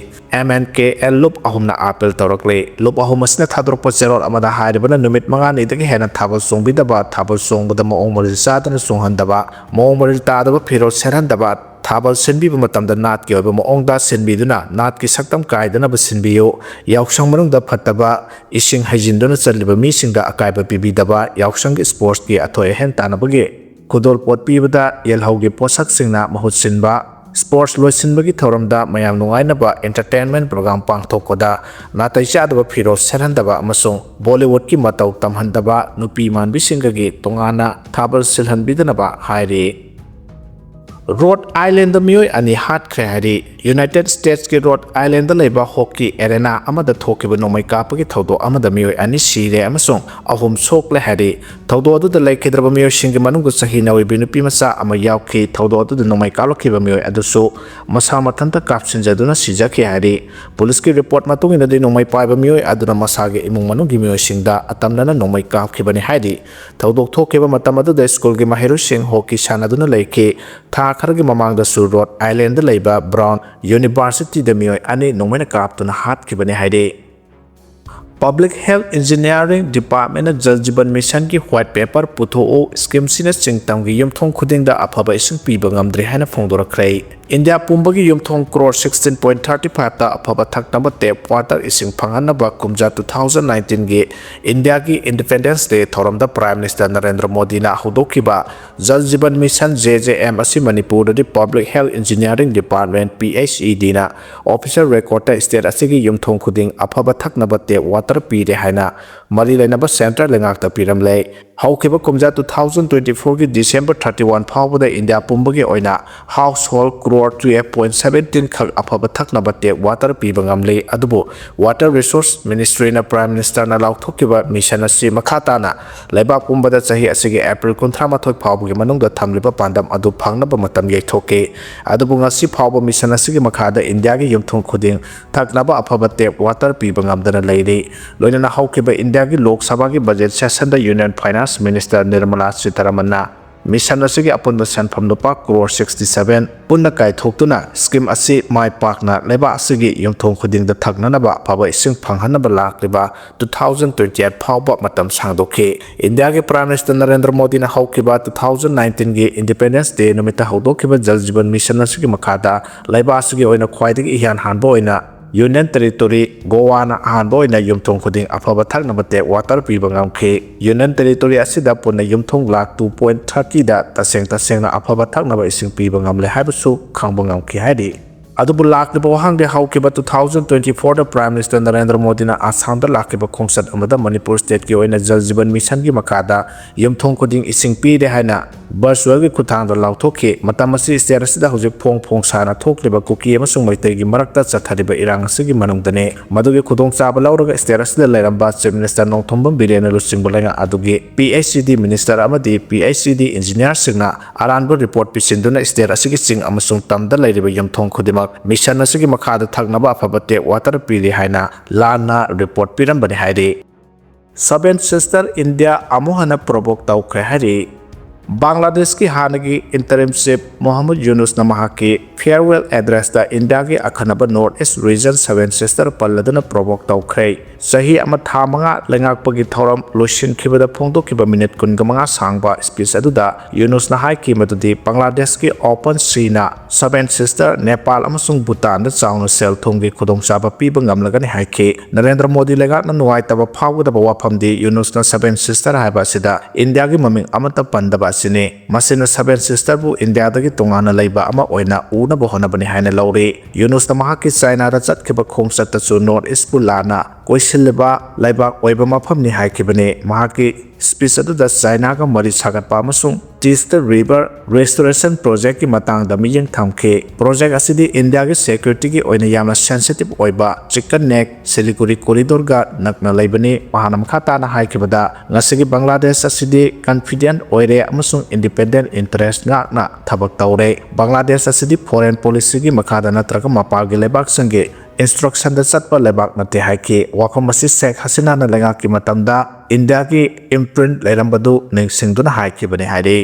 M N K L ꯂꯨꯞ ꯑꯍꯨꯝꯅ ꯑꯥꯄꯤꯜ ꯇꯧꯔꯛꯂꯤ꯫ ꯂꯨꯞ ꯑꯍꯨꯝ ꯑꯁꯤꯅ ꯊꯥꯗꯣꯔꯛꯄ ꯆꯦꯔꯣꯜ ꯑꯃꯗ ꯍꯥꯏꯔꯤꯕꯅ ꯅꯨꯃꯤꯠ ꯃꯉꯥꯅꯤꯗꯒꯤ ꯍꯦꯟꯅ ꯊꯥꯕꯜ ꯆꯣꯡꯕꯤꯗꯕ, ꯊꯥꯕꯜ ꯆꯣꯡꯕꯗ ꯃꯑꯣꯡ ꯃꯔꯤꯜ ꯆꯥꯗꯅ ꯆꯣꯡꯍꯟꯗꯕ, ꯃꯑꯣꯡ ꯃꯔꯤꯜ ꯇꯥꯗꯕ ꯐꯤꯔꯣꯜ ꯁꯦꯠꯍꯟꯗꯕ, ꯊꯥꯕꯜ ꯁꯤꯟꯕꯤꯕ ꯃꯇꯝꯗ ꯅꯥꯠꯀꯤ ꯑꯣꯏꯕ ꯃꯑꯣꯡꯗ ꯁꯤꯟꯕꯤꯗꯨꯅ ꯅꯥꯠꯀꯤ ꯁꯛꯇꯝ ꯀꯥꯏꯗꯅꯕ ꯁꯤꯟꯕꯤꯌꯨ꯫ ꯌꯥꯎꯁꯪ ꯃꯅꯨꯡꯗ ꯐꯠꯇꯕ ꯏꯁꯤꯡ ꯍꯩꯖꯤꯟꯗꯨꯅ ꯆꯠꯂꯤꯕ ꯃꯤꯁꯤꯡꯗ ꯑꯀꯥꯏꯕ ꯄꯤꯕꯤꯗꯕ, ꯌꯥꯎꯁꯪꯒꯤ ꯁ꯭ꯄꯣꯔꯠꯁꯀꯤ ꯑꯊꯣꯏ ꯑꯍꯦꯟ ꯇꯥꯟꯅꯕꯒꯤ ꯈꯨꯗꯣꯜꯄꯣꯠ ꯄꯤꯕꯗ ꯌꯦꯜꯍꯧꯒꯤ ꯄꯣꯠꯁꯛꯁꯤꯡꯅ ꯃꯍꯨꯠ ꯁꯤꯟꯕ, ꯁ꯭ꯄꯣꯔꯠꯁ ꯂꯣꯏꯁꯤꯟꯕꯒꯤ ꯊꯧꯔꯝꯗ ꯃꯌꯥꯝ ꯅꯨꯡꯉꯥꯏꯅꯕ ꯑꯦꯟꯇꯔꯇꯦꯟꯃꯦꯟ ꯄ꯭ꯔꯣꯒ꯭ꯔꯥꯝ ꯄꯥꯡꯊꯣꯛꯄꯗ ꯅꯥꯇꯩ ꯆꯥꯗꯕ ꯐꯤꯔꯣꯜ ꯁꯦꯠꯍꯟꯗꯕ ꯑꯃꯁꯨꯡ ꯕꯣꯂꯤꯋꯨꯗꯀꯤ ꯃꯇꯧ ꯇꯝꯍꯟꯗꯕ, ꯅꯨꯄꯤ ꯃꯥꯟꯕꯤꯁꯤꯡꯒꯒꯤ ꯇꯣꯉꯥꯟꯅ ꯊꯥꯕꯜ ꯁꯤꯜꯍꯟꯕꯤꯗꯅꯕ ꯍꯥꯏꯔꯤ꯫ ꯔꯣꯗ ꯑꯥꯏꯂꯦꯟꯗ ꯃꯤꯑꯣꯏ ꯑꯅꯤ ꯍꯥꯠꯈ꯭ꯔꯦ ꯍꯥꯏꯔꯤ꯫ ꯌꯨꯅꯥꯏꯇꯦꯗ ꯁ꯭ꯇꯦꯠꯁꯀꯤ ꯔꯣꯗ ꯑꯥꯏꯂꯦꯟꯗ ꯂꯩꯕ ꯍꯣꯀꯤ ꯑꯦꯔꯦꯅꯥ ꯑꯃꯗ ꯊꯣꯛꯈꯤꯕ ꯅꯣꯡꯃꯩ ꯀꯥꯞꯄꯒꯤ ꯊꯧꯗꯣꯛ ꯑꯃꯗ ꯃꯤꯑꯣꯏ ꯑꯅꯤ ꯁꯤꯔꯦ ꯑꯃꯁꯨꯡ ꯑꯍꯨꯝ ꯁꯣꯛꯂꯦ ꯍꯥꯏꯔꯤ꯫ ꯊꯧꯗꯣꯛ ꯑꯗꯨꯗ ꯂꯩꯈꯤꯗ꯭ꯔꯕ ꯃꯤꯑꯣꯏꯁꯤꯡꯒꯤ ꯃꯅꯨꯡꯗ ꯆꯍꯤ ꯅꯧꯔꯤꯕꯤ ꯅꯨꯄꯤ ꯃꯆꯥ ꯑꯃ ꯌꯥꯎꯈꯤ꯫ ꯊꯧꯗꯣꯛ ꯑꯗꯨꯗ ꯅꯣꯡꯃꯩ ꯀꯥꯞꯂꯛꯈꯤꯕ ꯃꯤꯑꯣꯏ ꯑꯗꯨꯁꯨ ꯃꯁꯥ ꯃꯊꯟꯇ ꯀꯥꯞꯁꯤꯟꯖꯗꯨꯅ ꯁꯤꯖꯈꯤ ꯍꯥꯏꯔꯤ꯫ ꯄꯨꯂꯤꯁꯀꯤ ꯔꯤꯄꯣꯔꯠ ꯃꯇꯨꯡ ꯏꯟꯅꯗꯤ ꯅꯣꯡꯃꯩ ꯄꯥꯏꯕ ꯃꯤꯑꯣꯏ ꯑꯗꯨꯅ ꯃꯁꯥꯒꯤ ꯏꯃꯨꯡ ꯃꯅꯨꯡꯒꯤ ꯃꯤꯑꯣꯏꯁꯤꯡꯗ ꯑꯇꯝꯅꯅ ꯅꯣꯡꯃꯩ ꯀꯥꯞꯈꯤꯕꯅꯤ ꯍꯥꯏꯔꯤ꯫ ꯊꯧꯗꯣꯛ ꯊꯣꯛꯈꯤꯕ ꯃꯇꯝ ꯑꯗꯨꯗ ꯁ꯭ꯀꯨꯜꯒꯤ ꯃꯍꯩꯔꯣꯏꯁꯤꯡ ꯍꯣꯀꯤ ꯁꯥꯟꯅꯗꯨꯅ ꯂꯩꯈꯤ꯫ ꯊꯥ ꯈꯔꯒꯤ ꯃꯃꯥꯡꯗꯁꯨ ꯔꯣꯗ ꯑꯥꯏꯂꯦꯟꯗ ꯂꯩꯕ ꯕ꯭ꯔꯥꯎꯟ ꯌꯨꯅꯤꯚꯔꯁꯤꯇꯤꯗ ꯃꯤꯑꯣꯏ ꯑꯅꯤ ꯅꯣꯡꯃꯩꯅ ꯀꯥꯞꯇꯨꯅ ꯍꯥꯠꯈꯤꯕꯅꯤ ꯍꯥꯏꯔꯤ꯫ ꯄꯕ꯭ꯂꯤꯛ ꯍꯦꯜꯊ ꯏꯟꯖꯤꯅꯤꯌꯥꯔꯤꯡ ꯗꯤꯄꯥꯔꯠꯃꯦꯟꯅ ꯖꯜ ꯖꯤꯕꯟ ꯃꯤꯁꯟꯒꯤ ꯋꯥꯏꯠ ꯄꯦꯄꯔ ꯄꯨꯊꯣꯛꯎ, ꯁ꯭ꯀꯤꯝꯁꯤꯅ ꯆꯤꯡꯇꯝꯒꯤ ꯌꯨꯝꯊꯣꯡ ꯈꯨꯗꯤꯡꯗ ꯑꯐꯕ ꯏꯁꯤꯡ ꯄꯤꯕ ꯉꯝꯗ꯭ꯔꯦ ꯍꯥꯏꯅ ꯐꯣꯡꯗꯣꯔꯛꯈ꯭ꯔꯦ꯫ ꯏꯟꯗꯤꯌꯥ ꯄꯨꯝꯕꯒꯤ ꯌꯨꯝꯊꯣꯡ ꯀ꯭ꯔꯣꯔ ꯁꯤꯛꯁꯇꯤꯟ ꯄꯣꯏꯟꯠ ꯊꯥꯔꯇꯤ ꯐꯥꯏꯚꯇ ꯑꯐꯕ ꯊꯛꯅꯕ ꯇꯦꯞ ꯋꯥꯇꯔ ꯏꯁꯤꯡ ꯐꯪꯍꯟꯅꯕ ꯀꯨꯝꯖꯥ ꯇꯨ ꯊꯥꯎꯖꯟ ꯅꯥꯏꯟꯇꯤꯟꯒꯤ ꯏꯟꯗꯤꯌꯥꯒꯤ ꯏꯟꯗꯤꯄꯦꯟꯗꯦꯟꯁ ꯗꯦ ꯊꯧꯔꯝꯗ ꯄ꯭ꯔꯥꯏꯝ ꯃꯤꯅꯤꯁꯇꯔ ꯅꯔꯦꯟꯗ꯭ꯔ ꯃꯣꯗꯤꯅ ꯍꯧꯗꯣꯛꯈꯤꯕ Jal Jeevan mission, J J M, ꯑꯁꯤ ꯃꯅꯤꯄꯨꯔꯗꯗꯤ public health engineering department, P H E ꯗꯤꯅ ꯑꯣꯐꯤꯁꯤꯌꯦꯜ ꯔꯦꯀꯣꯔꯗꯇ ꯁ꯭ꯇꯦꯠ ꯑꯁꯤꯒꯤ ꯌꯨꯝꯊꯣꯡ ꯈꯨꯗꯤꯡ ꯑꯐꯕ ꯊꯛꯅꯕ ꯇꯦꯞ ꯋꯥꯇꯔ ꯄꯤꯔꯦ ꯍꯥꯏꯅ ꯃꯔꯤ ꯂꯩꯅꯕ ꯁꯦꯟꯇ꯭ꯔꯦꯜ ꯂꯩꯉꯥꯛꯇ ꯄꯤꯔꯝꯂꯦ꯫ ꯍꯧꯈꯤꯕ ꯀꯨꯝꯖꯥ ꯇꯨ ꯊꯥꯎꯖꯟ ꯇ꯭ꯋꯦꯟꯇꯤ ꯐꯣꯔꯒꯤ ꯗꯤꯁꯦꯝꯕꯔ ꯊꯥꯔꯇꯤ ꯋꯥꯟ ꯐꯥꯎꯕꯗ ꯏꯟꯗꯤꯌꯥ ꯄꯨꯝꯕꯒꯤ ꯑꯣꯏꯅ ꯍꯥꯎꯁ ꯍꯣꯜꯗ ꯀ꯭ꯔꯣꯔ ꯇꯨꯌꯦꯜꯐ ꯄꯣꯏꯟꯠ ꯁꯕꯦꯟꯇꯤꯟ ꯈꯛ ꯑꯐꯕ ꯊꯛꯅꯕ ꯇꯦꯞ ꯋꯥꯇꯔ ꯄꯤꯕ ꯉꯝꯂꯤ꯫ ꯑꯗꯨꯕꯨ ꯋꯥꯇꯔ ꯔꯤꯁꯣꯔꯁ ꯃꯤꯅꯤꯁꯇ꯭ꯔꯤꯅ ꯄ꯭ꯔꯥꯏꯝ ꯃꯤꯅꯤꯁꯇꯔꯅ ꯂꯥꯎꯊꯣꯛꯈꯤꯕ ꯃꯤꯁꯟ ꯑꯁꯤ ꯃꯈꯥ ꯇꯥꯅ ꯂꯩꯕꯥꯛ ꯄꯨꯝꯕꯗ ꯆꯍꯤ ꯑꯁꯤꯒꯤ ꯑꯦꯄ꯭ꯔꯤꯜ ꯀꯨꯟꯊ꯭ꯔꯥ ꯃꯥꯊꯣꯏ ꯐꯥꯎꯕꯒꯤ ꯃꯅꯨꯡꯗ ꯊꯝꯂꯤꯕ ꯄꯥꯟꯗꯝ ꯑꯗꯨ ꯐꯪꯅꯕ ꯃꯇꯝ ꯌꯩꯊꯣꯛꯈꯤ꯫ ꯑꯗꯨꯕꯨ ꯉꯁꯤ ꯐꯥꯎꯕ ꯃꯤꯁꯟ ꯑꯁꯤꯒꯤ ꯃꯈꯥꯗ ꯏꯟꯗꯤꯌꯥꯒꯤ ꯌꯨꯝꯊꯣꯡ ꯈꯨꯗꯤꯡ ꯊꯛꯅꯕ ꯑꯐꯕ ꯇꯦꯞ ꯋꯥꯇꯔ ꯄꯤꯕ ꯉꯝꯗꯅ ꯂꯩꯔꯤ꯫ ꯂꯣꯏꯅꯅ ꯍꯧꯈꯤꯕ ꯏꯟꯗꯤꯌꯥꯒꯤ ꯂꯣꯛ ꯁꯚꯥꯒꯤ ꯕꯖꯦꯠ ꯁꯦꯁꯟꯗ ꯌꯨꯅꯤꯌꯟ ꯐꯥꯏꯅꯥꯟꯁ ꯃꯤꯅꯤꯁꯇꯔ ꯅꯤꯔꯃꯂꯥ ꯁꯤꯇꯥꯔꯥꯃꯟꯅ ꯃꯤꯁꯟ ꯑꯁꯤꯒꯤ ꯑꯄꯨꯟꯕ ꯁꯦꯟꯐꯝ ꯂꯨꯄꯥ ꯀ꯭ꯔꯣꯔ ꯁꯤꯛꯁꯇꯤ ꯁꯚꯦꯟ ꯄꯨꯟꯅ ꯀꯥꯏꯊꯣꯛꯇꯨꯅ ꯁ꯭ꯀꯤꯝ ꯑꯁꯤ ꯃꯥꯏ ꯄꯥꯛꯅ ꯂꯩꯕꯥꯛ ꯑꯁꯤꯒꯤ ꯌꯨꯝꯊꯣꯡ ꯈꯨꯗꯤꯡꯗ ꯊꯛꯅꯅꯕ ꯑꯐꯕ ꯏꯁꯤꯡ ꯐꯪꯍꯟꯅꯕ ꯂꯥꯛꯂꯤꯕ ꯇꯨ ꯊꯥꯎꯖꯟ ꯇ꯭ꯋꯦꯟꯇꯤ ꯑꯩꯠ ꯐꯥꯎꯕ ꯃꯇꯝ ꯁꯥꯡꯗꯣꯛꯈꯤ꯫ ꯏꯟꯗꯤꯌꯥꯒꯤ Prime Minister ꯅꯔꯦꯟꯗ꯭ꯔ ꯃꯣꯗꯤꯅ ꯍꯧꯈꯤꯕ ꯇꯨ ꯊꯥꯎꯖꯟ ꯅꯥꯏꯟꯇꯤꯟꯒꯤ Independence Day ꯅꯨꯃꯤꯠꯇ ꯍꯧꯗꯣꯛꯈꯤꯕ ꯖꯜ ꯖꯤꯕꯟ ꯃꯤꯁꯟ ꯑꯁꯤꯒꯤ ꯃꯈꯥꯗ ꯂꯩꯕꯥꯛ ꯑꯁꯤꯒꯤ ꯑꯣꯏꯅ ꯈ꯭ꯋꯥꯏꯗꯒꯤ ꯏꯍꯥꯟ ꯍꯥꯟꯕ ꯑꯣꯏꯅ Union Territory ꯒꯣꯋꯥꯅ ꯑꯍꯥꯟꯕ ꯑꯣꯏꯅ ꯌꯨꯝꯊꯣꯡ ꯈꯨꯗꯤꯡ ꯑꯐꯕ ꯊꯛꯅꯕ tap water ꯄꯤꯕ ꯉꯝꯈꯤ꯫ Union Territory ꯑꯁꯤꯗ ꯄꯨꯟꯅ ꯌꯨꯝꯊꯣꯡ ꯂꯥꯈ two point thirty ꯗ ꯇꯁꯦꯡ ꯇꯁꯦꯡꯅ ꯑꯐꯕ ꯊꯛꯅꯕ ꯏꯁꯤꯡ ꯄꯤꯕ ꯉꯝꯂꯦ ꯍꯥꯏꯕꯁꯨ ꯈꯪꯕ ꯉꯝꯈꯤ ꯍꯥꯏꯔꯤ꯫ ꯑꯗꯨꯕꯨ ꯂꯥꯛꯂꯤꯕ ꯋꯥꯍꯪꯗꯤ, ꯍꯧꯈꯤꯕ ꯇꯨ ꯊꯥꯎꯖꯟ ꯇ꯭ꯋꯦꯟꯇꯤ ꯐꯣꯔꯗ Prime Minister ꯅꯔꯦꯟꯗ꯭ꯔ ꯃꯣꯗꯤꯅ ꯑꯁꯥꯝꯗ ꯂꯥꯛꯈꯤꯕ ꯈꯣꯡꯆꯠ ꯑꯃꯗ ꯃꯅꯤꯄꯨꯔ stateꯀꯤ ꯑꯣꯏꯅ ꯖꯜ ꯖꯤꯕꯟ ꯃꯤꯁꯟꯒꯤ ꯃꯈꯥꯗ ꯌꯨꯝꯊꯣꯡ ꯈꯨꯗꯤꯡ ꯏꯁꯤꯡ ꯄꯤꯔꯦ ꯍꯥꯏꯅ virtualꯒꯤ ꯈꯨꯠꯊꯥꯡꯗ ꯂꯥꯎꯊꯣꯛꯈꯤ꯫ ꯃꯇꯝ ꯑꯁꯤ state ꯑꯁꯤꯗ ꯍꯧꯖꯤꯛ ꯐꯣꯡ ꯐꯣꯡ ꯁꯥꯅ ꯊꯣꯛꯂꯤꯕ ꯀꯨꯀꯤ ꯑꯃꯁꯨꯡ ꯃꯩꯇꯩꯒꯤ ꯃꯔꯛꯇ ꯆꯠꯊꯔꯤꯕ ꯏꯔꯥꯡ ꯑꯁꯤꯒꯤ ꯃꯅꯨꯡꯗꯅꯤ꯫ ꯃꯗꯨꯒꯤ ꯈꯨꯗꯣꯡꯆꯥꯕ ꯂꯧꯔꯒ state ꯑꯁꯤꯗ ꯂꯩꯔꯝꯕ Chief Minister ꯅꯣꯡꯊꯣꯝꯕꯝ ꯕꯤꯔꯦꯟꯅ ꯂꯨꯆꯤꯡꯕ ꯂꯩꯉꯥꯛ ꯑꯗꯨꯒꯤ P H E D minister ꯑꯃꯗꯤ P H E D engineerꯁꯤꯡꯅ ꯑꯔꯥꯟꯕ report ꯄꯤꯁꯤꯟꯗꯨꯅ state ꯑꯁꯤꯒꯤ ꯆꯤꯡ ꯑꯃꯁꯨꯡ ꯇꯝꯗ ꯂꯩꯔꯤꯕ ꯌꯨꯝꯊꯣꯡ ꯈꯨꯗꯤꯡꯃꯛ ꯃꯤꯁꯟ ꯑꯁꯤꯒꯤ ꯃꯈꯥꯗ ꯊꯛꯅꯕ ꯑꯐꯕ tap water ꯄꯤꯔꯤ ꯍꯥꯏꯅ ꯂꯥꯟꯅ report ꯄꯤꯔꯝꯕꯅꯤ ꯍꯥꯏꯔꯤ꯫ Seven Sister India ꯑꯃꯨꯛ ꯍꯟꯅ provoke ꯇꯧꯈ꯭ꯔꯦ ꯍꯥꯏꯔꯤ꯫ ꯕꯪꯒ꯭ꯂꯥꯗꯦꯁꯀꯤ ꯍꯥꯟꯅꯒꯤ interim chief ꯃꯣꯍꯝꯃꯗ ꯌꯨꯅꯨꯁꯅ ꯃꯍꯥꯛꯀꯤ farewell addressꯇ ꯏꯟꯗꯤꯌꯥꯒꯤ ꯑꯈꯟꯅꯕ North East region Seven Sister ꯄꯜꯂꯗꯨꯅ provoke ꯇꯧꯈ꯭ꯔꯦ꯫ ꯆꯍꯤ ꯑꯃ ꯊꯥ ꯃꯉꯥ ꯂꯩꯉꯥꯛꯄꯒꯤ ꯊꯧꯔꯝ ꯂꯣꯏꯁꯤꯟꯈꯤꯕꯗ ꯐꯣꯡꯗꯣꯛꯈꯤꯕ minute ꯀꯨꯟꯒ ꯃꯉꯥ ꯁꯥꯡꯕ speech ꯑꯗꯨꯗ ꯌꯨꯅꯨꯁꯅ ꯍꯥꯏꯈꯤ ꯃꯗꯨꯗꯤ ꯕꯪꯒ꯭ꯂꯥꯗꯦꯁꯀꯤ OpenSeaꯅ Seven Sister, ꯅꯦꯄꯥꯜ ꯑꯃꯁꯨꯡ ꯚꯨꯇꯥꯟꯗ ꯆꯥꯎꯅ ꯁꯦꯜ ꯊꯨꯝꯒꯤ ꯈꯨꯗꯣꯡꯆꯥꯕ ꯄꯤꯕ ꯉꯝꯂꯒꯅꯤ ꯍꯥꯏꯈꯤ꯫ ꯅꯔꯦꯟꯗ꯭ꯔ ꯃꯣꯗꯤ ꯂꯩꯉꯥꯛꯅ ꯅꯨꯡꯉꯥꯏꯇꯕ ꯐꯥꯎꯒꯗꯕ ꯋꯥꯐꯝꯗꯤ ꯌꯨꯅꯨꯁꯅ Seven Sister ꯍꯥꯏꯕ ꯑꯁꯤꯗ ꯏꯟꯗꯤꯌꯥꯒꯤ ꯃꯃꯤꯡ ꯑꯃꯠꯇ ꯄꯟꯗꯕ ꯑꯁꯤꯅꯤ꯫ ꯃꯁꯤꯅ Seven Sisterꯕꯨ ꯏꯟꯗꯤꯌꯥꯗꯒꯤ ꯇꯣꯉꯥꯟꯅ ꯂꯩꯕ ꯑꯃ ꯑꯣꯏꯅ ꯎꯅꯕ ꯍꯣꯠꯅꯕꯅꯤ ꯍꯥꯏꯅ ꯂꯧꯔꯤ꯫ ꯌꯨꯅꯨꯁꯅ ꯃꯍꯥꯛꯀꯤ ꯆꯥꯏꯅꯥꯗ ꯆꯠꯈꯤꯕ ꯈꯣꯡꯆꯠꯇꯁꯨ North Eastꯄꯨ ꯂꯥꯟꯅ ꯀꯣꯏꯁꯤꯜꯂꯤꯕ ꯂꯩꯕꯥꯛ ꯑꯣꯏꯕ ꯃꯐꯝꯅꯤ ꯍꯥꯏꯈꯤꯕꯅꯤ꯫ ꯃꯍꯥꯛꯀꯤ speech ꯑꯗꯨꯗ ꯆꯥꯏꯅꯥꯒ ꯃꯔꯤ ꯁꯥꯒꯠꯄ ꯑꯃꯁꯨꯡ Teesta River Restoration Projectꯀꯤ ꯃꯇꯥꯡꯗ ꯃꯤꯠꯌꯦꯡ ꯊꯝꯈꯤ꯫ Project ꯑꯁꯤꯗꯤ ꯏꯟꯗꯤꯌꯥꯒꯤ securityꯒꯤ ꯑꯣꯏꯅ ꯌꯥꯝꯅ sensitive ꯑꯣꯏꯕ Chicken Neck Siliguri corridorꯒ ꯅꯛꯅ ꯂꯩꯕꯅꯤ꯫ ꯃꯍꯥꯛꯅ ꯃꯈꯥ ꯇꯥꯅ ꯍꯥꯏꯈꯤꯕꯗ, ꯉꯁꯤꯒꯤ ꯕꯪꯒ꯭ꯂꯥꯗꯦꯁ ꯑꯁꯤꯗꯤ confident ꯑꯣꯏꯔꯦ ꯑꯃꯁꯨꯡ independent interest ꯉꯥꯛꯅ ꯊꯕꯛ ꯇꯧꯔꯦ꯫ ꯕꯪꯒ꯭ꯂꯥꯗꯦꯁ ꯑꯁꯤꯗꯤ foreign policyꯒꯤ ꯃꯈꯥꯗ ꯅꯠꯇ꯭ꯔꯒ ꯃꯄꯥꯟꯒꯤ ꯂꯩꯕꯥꯛꯁꯤꯡꯒꯤ instructionꯗ ꯆꯠꯄ ꯂꯩꯕꯥꯛ ꯅꯠꯇꯦ ꯍꯥꯏꯈꯤ꯫ ꯋꯥꯐꯝ ꯑꯁꯤ ꯁꯦꯈ ꯍꯁꯤꯅꯥꯅ ꯂꯩꯉꯥꯛꯀꯤ ꯃꯇꯝꯗ ꯏꯟꯗꯤꯌꯥꯒꯤ imprint ꯂꯩꯔꯝꯕꯗꯨ ꯅꯤꯡꯁꯤꯡꯗꯨꯅ ꯍꯥꯏꯈꯤꯕꯅꯤ ꯍꯥꯏꯔꯤ꯫